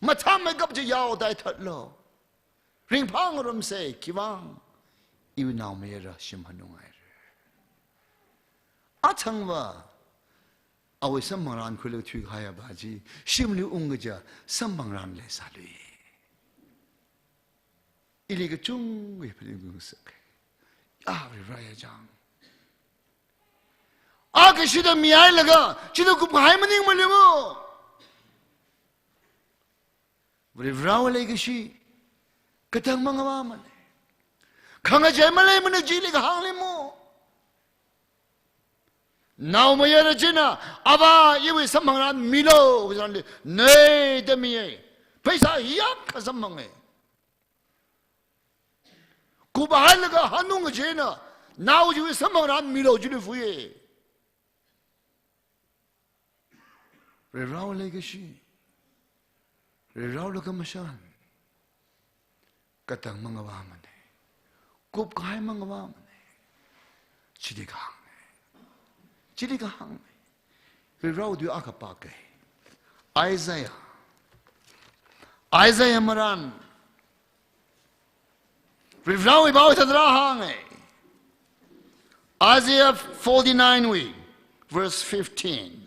mathāmeikap chi yaodaithatlu. Ringphāngarumsa, khiwuivang iwui naomayara shim hanunghaira. Athangva, Awui samphangrān khuilaga thuikahaiya pa chi, shimli ungkaja samphangrān leisālui. Ili kachungkha phaningungsa. Ya, Varivarā ya chang. A kashida mihailaga, china kupkahai maningmana mo. Varivarāwui leikashi katang mangavāmana. Khangachei maleimana chili kahāngli mo. Naomayara china, "Avā, iwui samphangrān milo," kazangli, "Nei," da miya. Pheisā hiyākha samphanga. Kuphailaga hanung kachina, "Nao chiwui samphangrān milo," chili fuya. Varivarāwui leikashi, Varivarāwui lukhamashan katang mangavāmana. Kupkahai mangavāmana. Chili kahāngna. Chili kahāngna. Varivarāwui tui akha pāka. Isaiah. Isaiah marān. Varivarāwui pao hithāda hānga. Isaiah forty-nine wui, verse fifteen.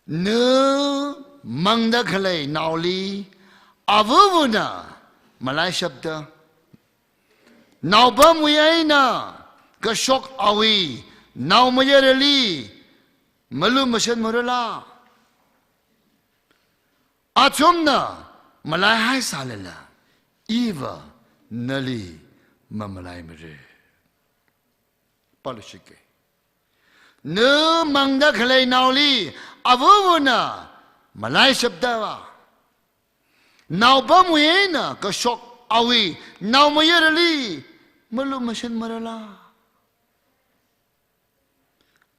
Na mangda khalei naoli avavana malaishapta, naopamwui eina kashok awui naomayarali malumashanmarala. Athumna malaihai sālala, iva nali mamalaimara. Pāluishitke. Na mangda khalei naoli avavana malaishaptava, naopamwui eina kashok awui naomayarali malumashanmarala.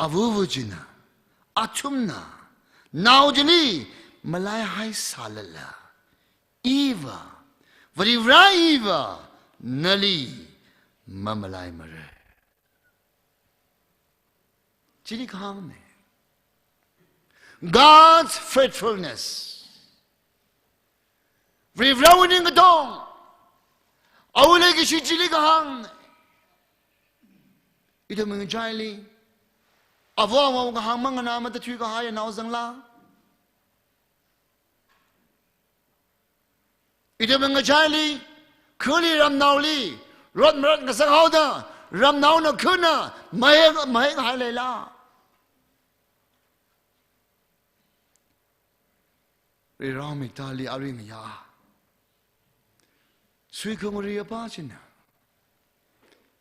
Avava china, athumna, nao chili malaihai sālala, iva, Varivarā iva, nali mamalaimara. Chili kahāngna. God's faithfulness. Varivarāwui ningkatong, awui leikashi chili kahāng. Ithumwui ngachaili, avo avāwui kahāng manganāmada thuikahaiya nao zangla? Ithumwui ngachaili, khali ramnaoli, rot marat ngasak haoda, ramnaona khana mahek, mahek hai leila? Varivarā miktāli arui ngayā. Suikhangari apa china,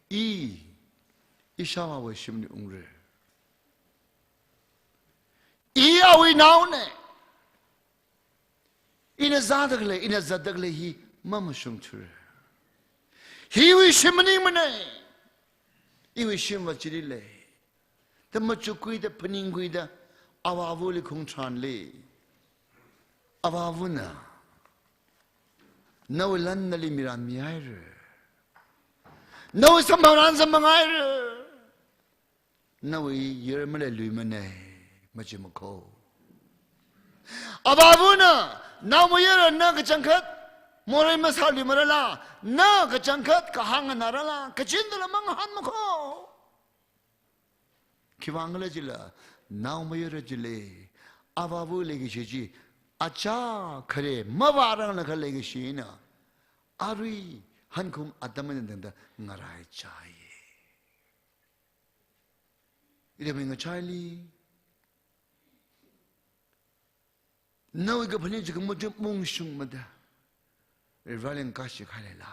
I, ishāvāwui shimli ungra. I awui naona. Ina zāda khalei, ina zatda khalei hi mamashungthura. Hiwui shim maningmana. Iwui shimva chili lei. Da machukkhuida, phaningkhuida, avāvali khungtranli. Avāvana nawui lan nali mirān mihaira. Nawui samphangrān samphanghairai. Nawui yar maleiluimana, majimakho. Avāvana naomayara na kachangkhat morei masāluimarala, na kachangkhat kahāng nganārala, kachindala mangahānmakho. Khiwuivang khala jila, naomayara chili avāvawui leikashi chi achā khare mavāranglakha leikashina arui hankhung atam eina tangda ngaraichāya. Ithumwui ngachaili, nawui kaphaning chikmaja mungshungmada Varivarāli ngakashik hai leila?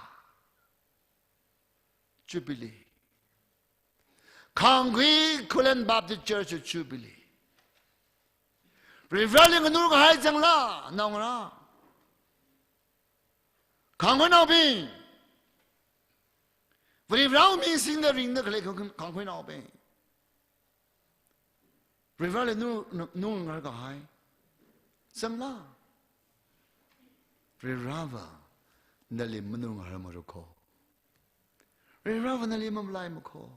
Jubilee. Khangkhui Khullen Baptist Church Jubilee. Varivarāli nganurkahai zangla, naongarā, Khangkhuinaobing, Varivarāwui ming singda ringda khalei Khang-, Khangkhuinaobing, Varivarāli nu-, nu-, nungngarkahai zangla? Varivarāva nali manungngarmarakho. Varivarāva nali mamalaimakho.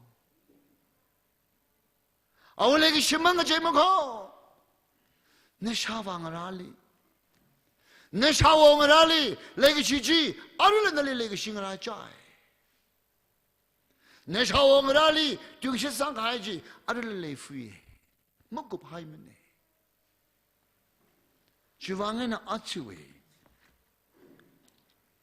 Awui leikashi mangacheimakho. Nashāvā ngarāli, nashāwo ngarāli leikashi chi aruila nali leikashi ngaraichai. Nashāwo ngarāli tui shitsang kahai chi aruila leifui. Makuphaimana. Chiwuivang eina ajawui,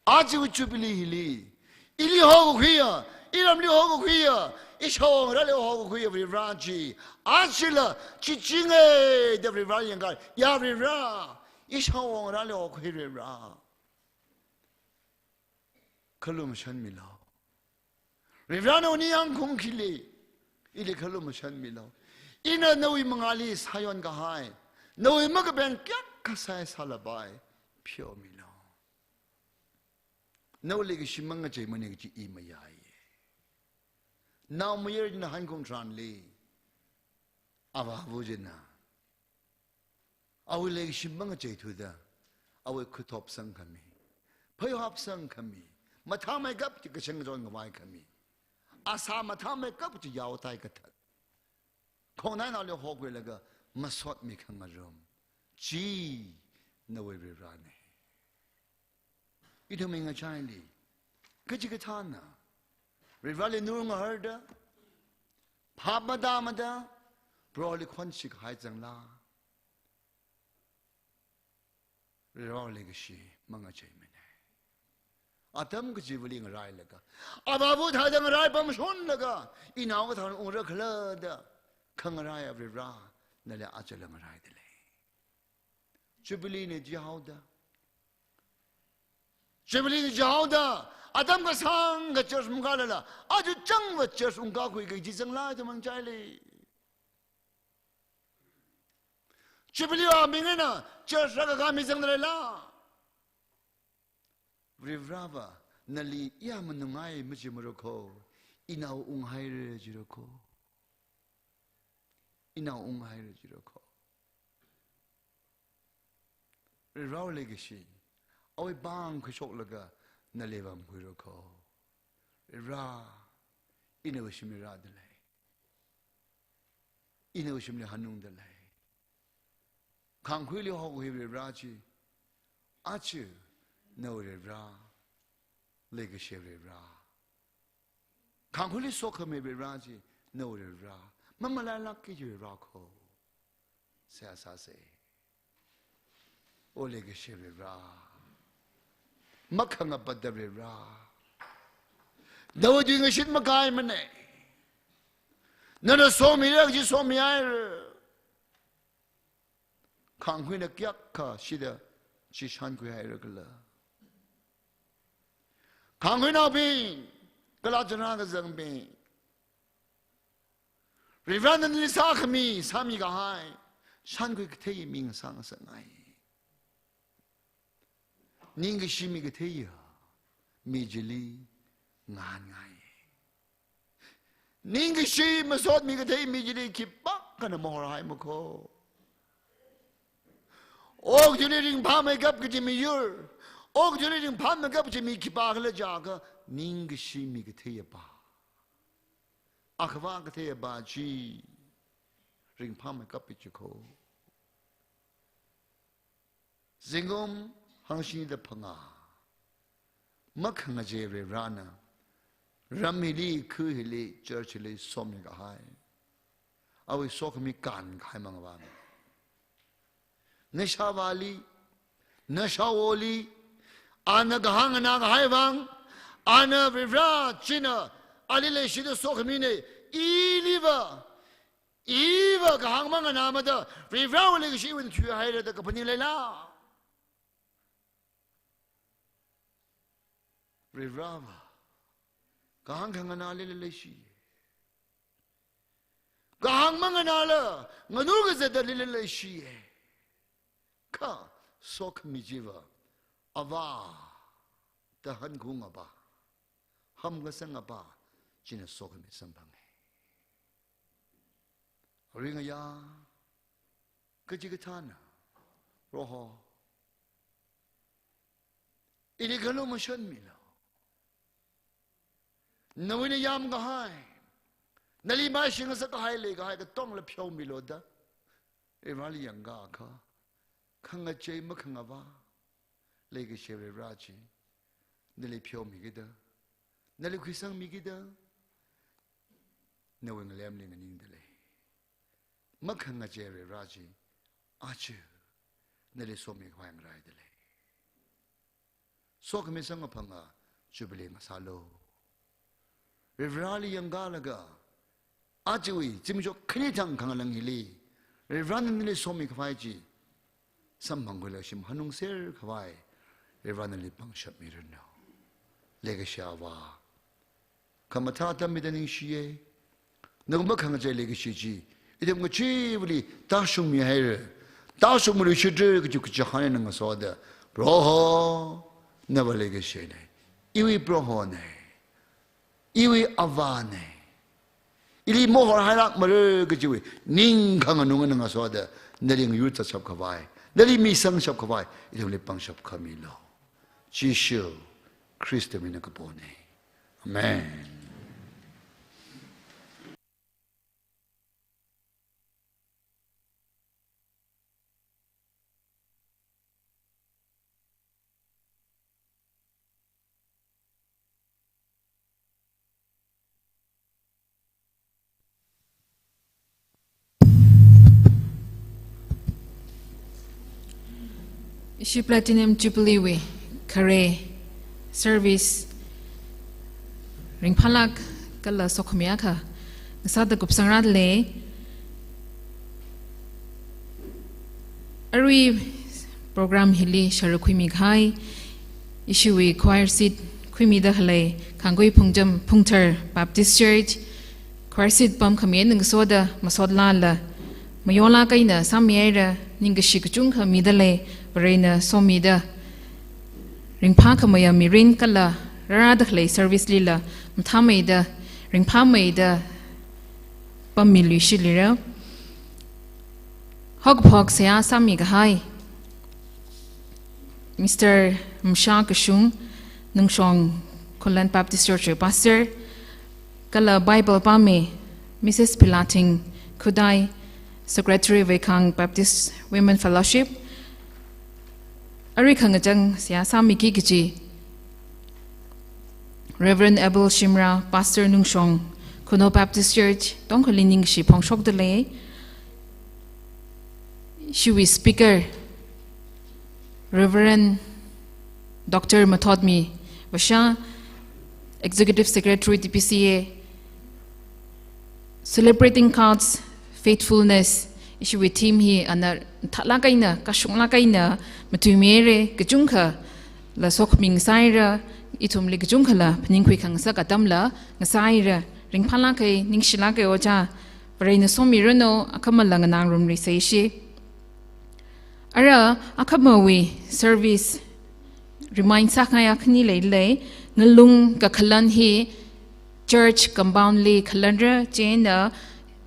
ajawui Jubilee hili, ili hokakhuiya, iramli hokakhuiya, ishāwo ngarāli hokakhuiya Varivara chi, ajala chichinga da Varivara yangkahai, ya Varivara, ishāwo ngarāli hokakhui Varivara. Khalumashanmilu. Varivara nawui ningyāng khaung hili, ili khalumashanmilu. Ina nawui mangāli sāyonkahai, nawui makapeng kayākha sāsālapai, pheomilu. Nawui leikashi mangacheimana kaji i mayāya. Naomayara china hankaung tharanli, avāva china awui leikashi mangacheithuda, awui khuthop sangkhami, pheihop sangkhami, mathāmeikap chi kachang kachon ngavaikhami, asā mathāmeikap chi yaotai kathat, khongnainaoli hokhuilaga masotmi khangarum chi nawui Varivarana. Ithumwui ngachaili kachikathāna Varivarali nurngaharda, phap matāmada, Proholi khonshikahai zangla, Varivarawui leikashi mangacheimana. Atam kachivali ngarailaga, avāva thāda ngaraipamshonlaga, inao kathāna ungra khala da khangaraiya Varivara, nali ajala ngaraidalei. Jubilee na jihaoda, Jubilee na jihaoda, atam kasāngkha church makālala, aja changva church ungkakhui kaji zangla ithum ngachaili. Jubilee wui aming eina church rākakā mi zangdaleila? Varivarava nali iya manungai majimarakho, inao unghaira jirako. Inao unghaira jirako. Varivarawui leikashi, awui pāng khuishoklaga nali vāmkhuirakho. Varivara, ina nawui shimli rādalei. Ina nawui shimli hanungdalei. Khāngkhuili hokhui Varivara chi, aja nawui Varivara, leikashi Varivara. Khāngkhuili sokhami Varivara chi, nawui Varivara, mamalailākki kaji Varivara kho. Seihā sāsa. O leikashi Varivara, makhangapata Varivara, nawui tuingashit makaimana. Nana somira kaji somihaira. Khāngkhuina kayākha shida chi shānkhuihaira khala? Khāngkhuinaobing, kala chānrā kazangbing, Varivarana nali sākhami, sāmikahai shānkhui kathei mi ngasā ngasakngai. Ningkashi mi katheiya mi chili ngahānngai. Ningkashi masot mi kathei mi chili khipākhana mahorhaimakho. Okathuili ringphāmeikap kaji miyur, okathuili ringphāmeikap kaji mi khipākhala jiakha, ningkashi mi katheiya pā, akhava katheiya pā chi ringphāmeikap kaji kho. Zingkum hangshini da phangā makhangachei Varivarana ram hili, khu hili, church hili somikahai, awui sokhami kānkahai mangavang. Nashāvāli, nashāwoli, ana kahāng nganākahai vang, ana Varivara china ali leishida sokhamina, iliva, iva kahāng manganāmada, Varivarawui leikashi iwui eina thuihaira da kaphaning leila? Varivarava kahāng khanganāli leishi. Kahāng manganāla, nganu kazatda lila leishi. Kha sokhami chiva, avā, tahan khaung avā, hamkasang avā china sokhami samphanga. Ringaya, kachikathāna, Proho, ili khalumashanmilu. Nawui eina yāmkahai, nali maishingasakkahai leikahai katongla pheomilu da Varivarali yangakha, khangachei makhangavā leikashi Varivara chi nali pheomikida, nali khuisangmikida, nawui ngalemli nganingdalei. makhangachei Varivara chi, aja nali somi khavai ngaraidalei. Sokhami samkaphanga Jubilee ngasālu. Varivarali yangkalaga, ajawui zimiksho khani thang khangalang hili, Varivarana nali somi khavai chi samphangkhuilaga shim hanungser khavai Varivarana nali pangshap miranu. Leikashi Avā, khamathā atam mida ningshiye. Nawui makhangachei leikashi chi ithum kachiva̱li tāshungmihaira. Tāshungmiluishitra kaji kachihān eina ngasoda, Proho, nava leikashina. Iwui Prohona. Iwui Avāna. Ili mahorhailākmara kajiwui ning khanganung eina ngasoda, nali ngayur zatshap khavai, nali misangshap khavai ithumli pangshap khamilu. Jishu Khristawui mingna kapona. Amen. Ishi Platinum Jubilee wui khare service ringphālāk kala sokhami akha ngasāda kupsangrālei. Arui program hili sharuk khuimi kahai ishiwui choir seat khuimida khalei Khangkui Phungcham Phungthar Baptist Church choir seat pamkhami eina ngasoda masotlala, mayonlāk eina sāmihaira. Ningkashi kachungkha midalei, Varena somida ringphākhameiya mirin kala rārāda khalei service lila mathāmeida, ringphāmeida pammiluishilira. Haokaphok seihā sāmi kahai Mister Msha Kashung, Nungshong Khullen Baptist Church wui pastor, kala Bible pāmi Missus Philating Khudai, Secretary Veikhang Baptist Women Fellowship. Arui khangachang seihā sāmiki kaji Reverend Abel Shimrah, Pastor Nungshong Khunou Baptist Church, tongkhali ningkashi phongshokdalei. Ishiwui speaker, Reverend Doctor Mathotmi Vasha, Executive Secretary T B C A, Celebrating God's Faithfulness, ishiwui theme hi ana thālāk eina, kashunglāk eina matuimihaira, kachungkhala sokhami ngasāhaira, ithumli kachungkhala phaningkhui khangasak atamla ngasāhaira. Ringphālāka, ningshilāka ojā. Varena somiranu, akhamala nganāngarumluisa ishi. Ara akhamawui service remind sākhangai akhani leilei, ngalung kakhalan hi church compound li khalanra, chieina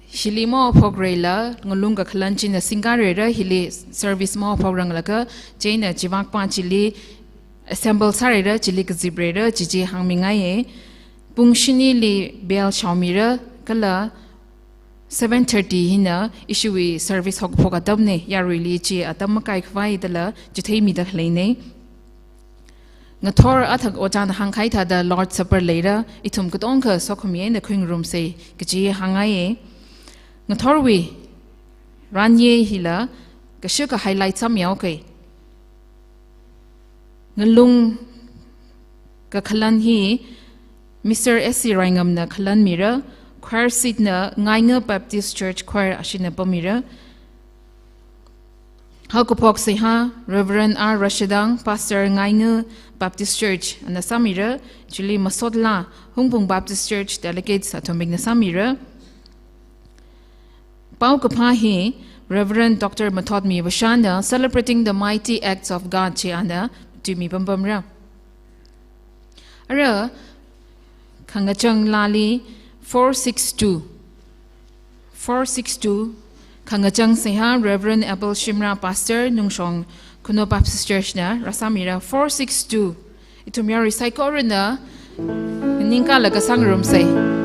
hili maophokrala, ngalung kakhalan china singkahaira, hili service maophokranglakha, chieina chivākpa chili assemble sāhaira, chili kazipraira, chi chi hāngmingaiya. Pung shinili bell shaomira, kala seven thirty hina ishiwui service haokaphok atamna, yaruili chi atam makaikhavai dala chitheimida khaleina. Ngathor athang ojāna hāngkahai thāda Lord Supper leira, ithum katongkha sokhami eina khuingarumsa kaji hāngngaiya. Ngathorwui ranye hila kashika highlight sāmihaoka. Ngalung kakhalan hi Mister S C Raingamna khalanmira, choir seat na Ngainga Baptist Church Choir ashina pāmira. Haokaphok seihā Reverend R Rashidang, Pastor Ngainga Baptist Church, ana sāmira, chili masotla Hungpung Baptist Church delegates athumna sāmira. Paokaphā hi Reverend Doctor Mathotmi Vashana Celebrating the Mighty Acts of God chi ana tuimi pampamra. Ara khangachang laali four six two, four six two, khangachang seihā Reverend Abel Shimrah, Pastor Nungshong Khunou Baptist Church na rāsāmira, four six two. Ithum yarui saikorana ningkala kasāngarumsa.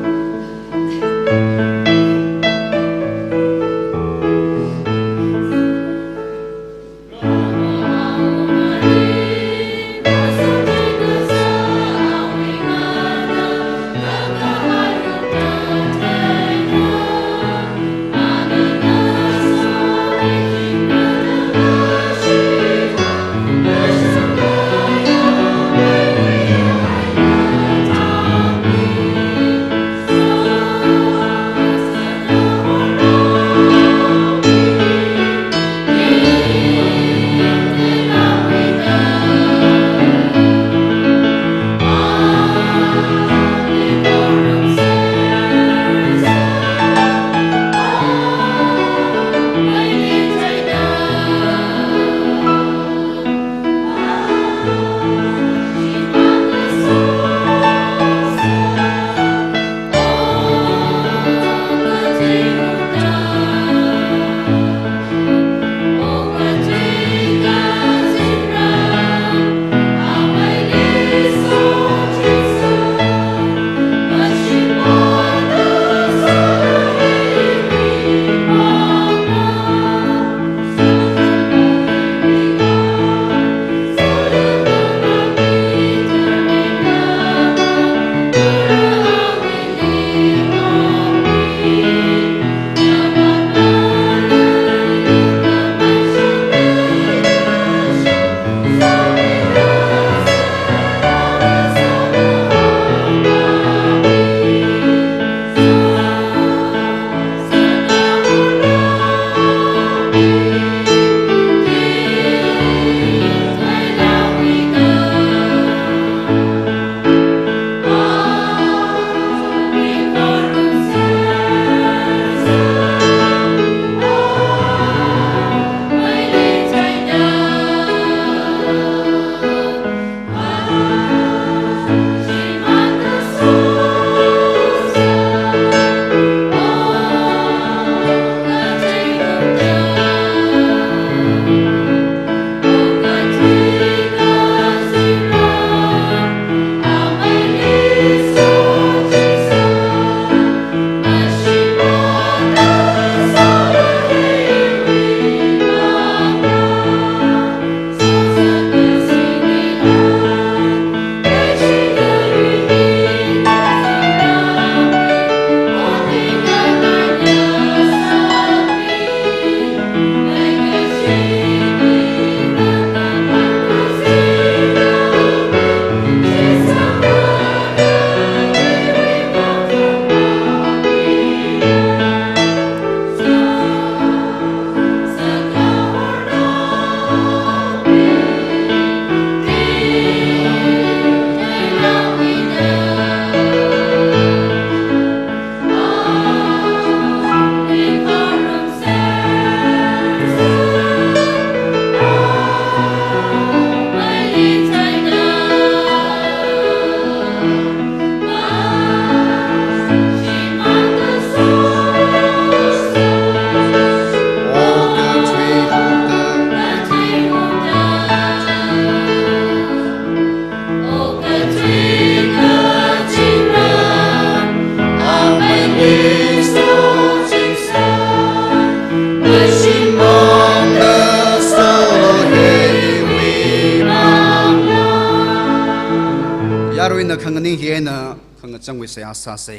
Hi eina khangachangwui seihā sāsa.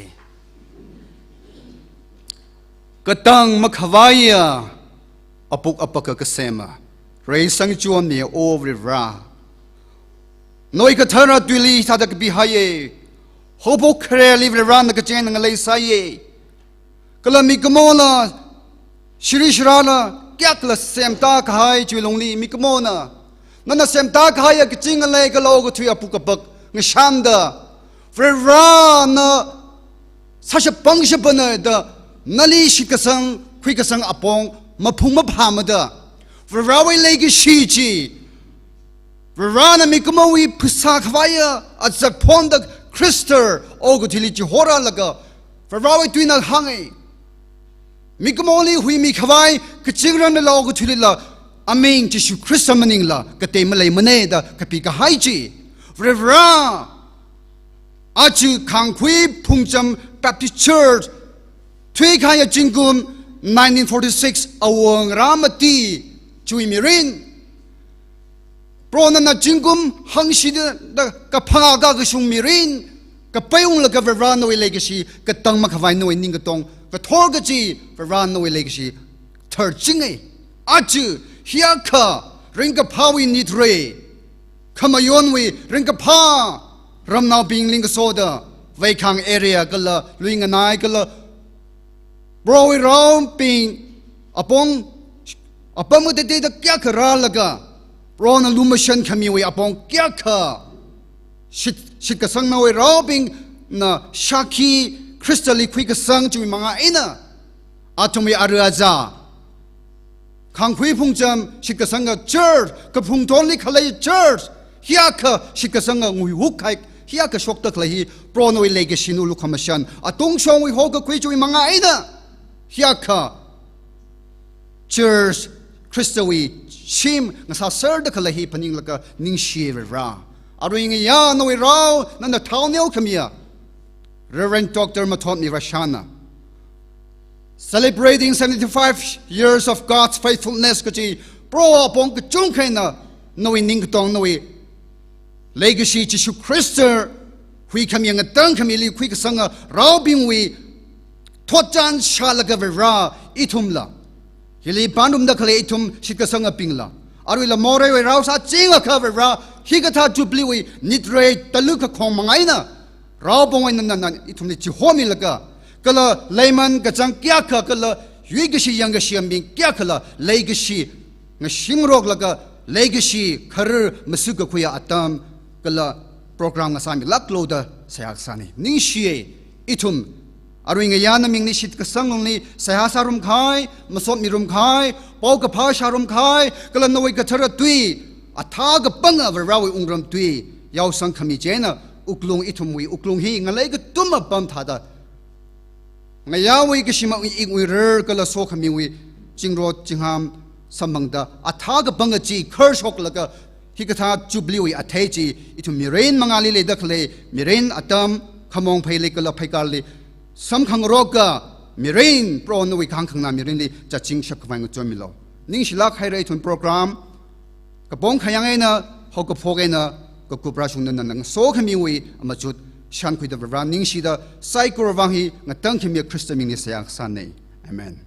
Katang makhavaiya apuk apaka kasema, reisangchonmi O Varivara. Nawui kathara tuili hithāda kapihaiya. Haophok khareli Varivarana kachina ngalei sāya. Kala mikumola, shiri shirala, kayākhala semta kahai chiwui lungli mikumona, nana semta kahaiya kaching ngalei kala okathui apuk apak ngashanda, Varivarana sāshapang shapana da, nali shitkasang, khuikasang apong maphung maphāmada, Varivarawui leikashi chi, Varivarana mikumowui phasā khavaiya azak phonda Khrista okathuili chihorālaga, Varivarawui tuina hānga. Mikumoli huimi khavai kachingranla okathuilila aming Jishu Khrista maningla katei maleimana da kapi kahai chi. Varivara, aja Khangkhui Phungcham Baptist Church thuikahaiya zingkum nineteen forty-six awang rāmati chiwui mirin, Proho nana zingkum hangshida da kaphangā kakashung mirin kapaiunglaga Varivara nawui leikashi katang makhavai nawui ningkatong kathor kachi Varivara nawui leikashi tharchinga. Aja hiyākha ringkaphāwui nitrei, khamayonwui ringkaphā ramnaobing lingkasoda Veikhang area kala Luinganai kala Prohowui raobing apong apam kateiteida kayākha rālaga, Prohona lumashan khamiwui apong kayākha shit, shitkasang nawui raobingna shākhi Khristali khuikasang chiwui manga eina athumwui ara aja Khangkhui Phungcham shitkasanga church, kaphungtonli khalei church, hiyākha shitkasanga nguihuk kahai, hiyākha shokta khalei hi Proho nawui leikashina lukhamashan, atungshongwui hokakhui chiwui manga eina hiyākha church Khristawui shim ngasāserda khalei hi phaninglaga ningshi Varivara. Arui ngayā nawui rao nana thaoneo khamiya Reverend Doctor Mathotmi Rashana, celebrating seventy-five years of God's faithfulness kachi Proho apong kachungkha eina nawui ningkatong nawui leikashi Jishu Khrista huikhamiya ngatangkhamili khuikasanga raobingwui thotchan shālaga Varivara ithumla, hili pānrumda khalei ithum shitkasangabingla, aruila moreiwui rao sāchingakha Varivara hikathā Jubilee wui nitrei talu kakhong manga eina raobing eina nana ithumli chihomilaga, kala leiman kachang kayākha kala yuikashi yangkashi ambing kayākhala leikashi ngashingroklaga, leikashi kharar masukakhuiya atam kala program ngasāmilāklo da seihā sāna. Ningshiya ithum. Arui ngayā na mingli shitkasang lungli seihā sārum kahai, masotmirum kahai, paokaphā shārum kahai, kala nawui kathara tui, athā kapanga Varivarawui wungram tui yaosang khami chieina wuklung, ithumwui wuklung hi ngalei kathum apam thāda ngayāwui kashima inguirar kala sokhamiwui chingrot chingham samphangda athā kapanga chi kharshoklaga hikathā Jubilee wui athei chi ithum mirin mangāli leida khalei mirin atam khamong pheili kala pheikārli samkhangaroka mirin Proho nawui kahāng khanganā mirinli chachingshap khavai ngachonmilo. Ningshilāk haira ithum program kapong khayang eina, haokaphok eina, kakup rāshungda nana ngasokhamiwui amachut shānkhuida Varivara ningshida saikorawui vang hi ngatangkhamiya Khrista mingli seihā sāna. Amen.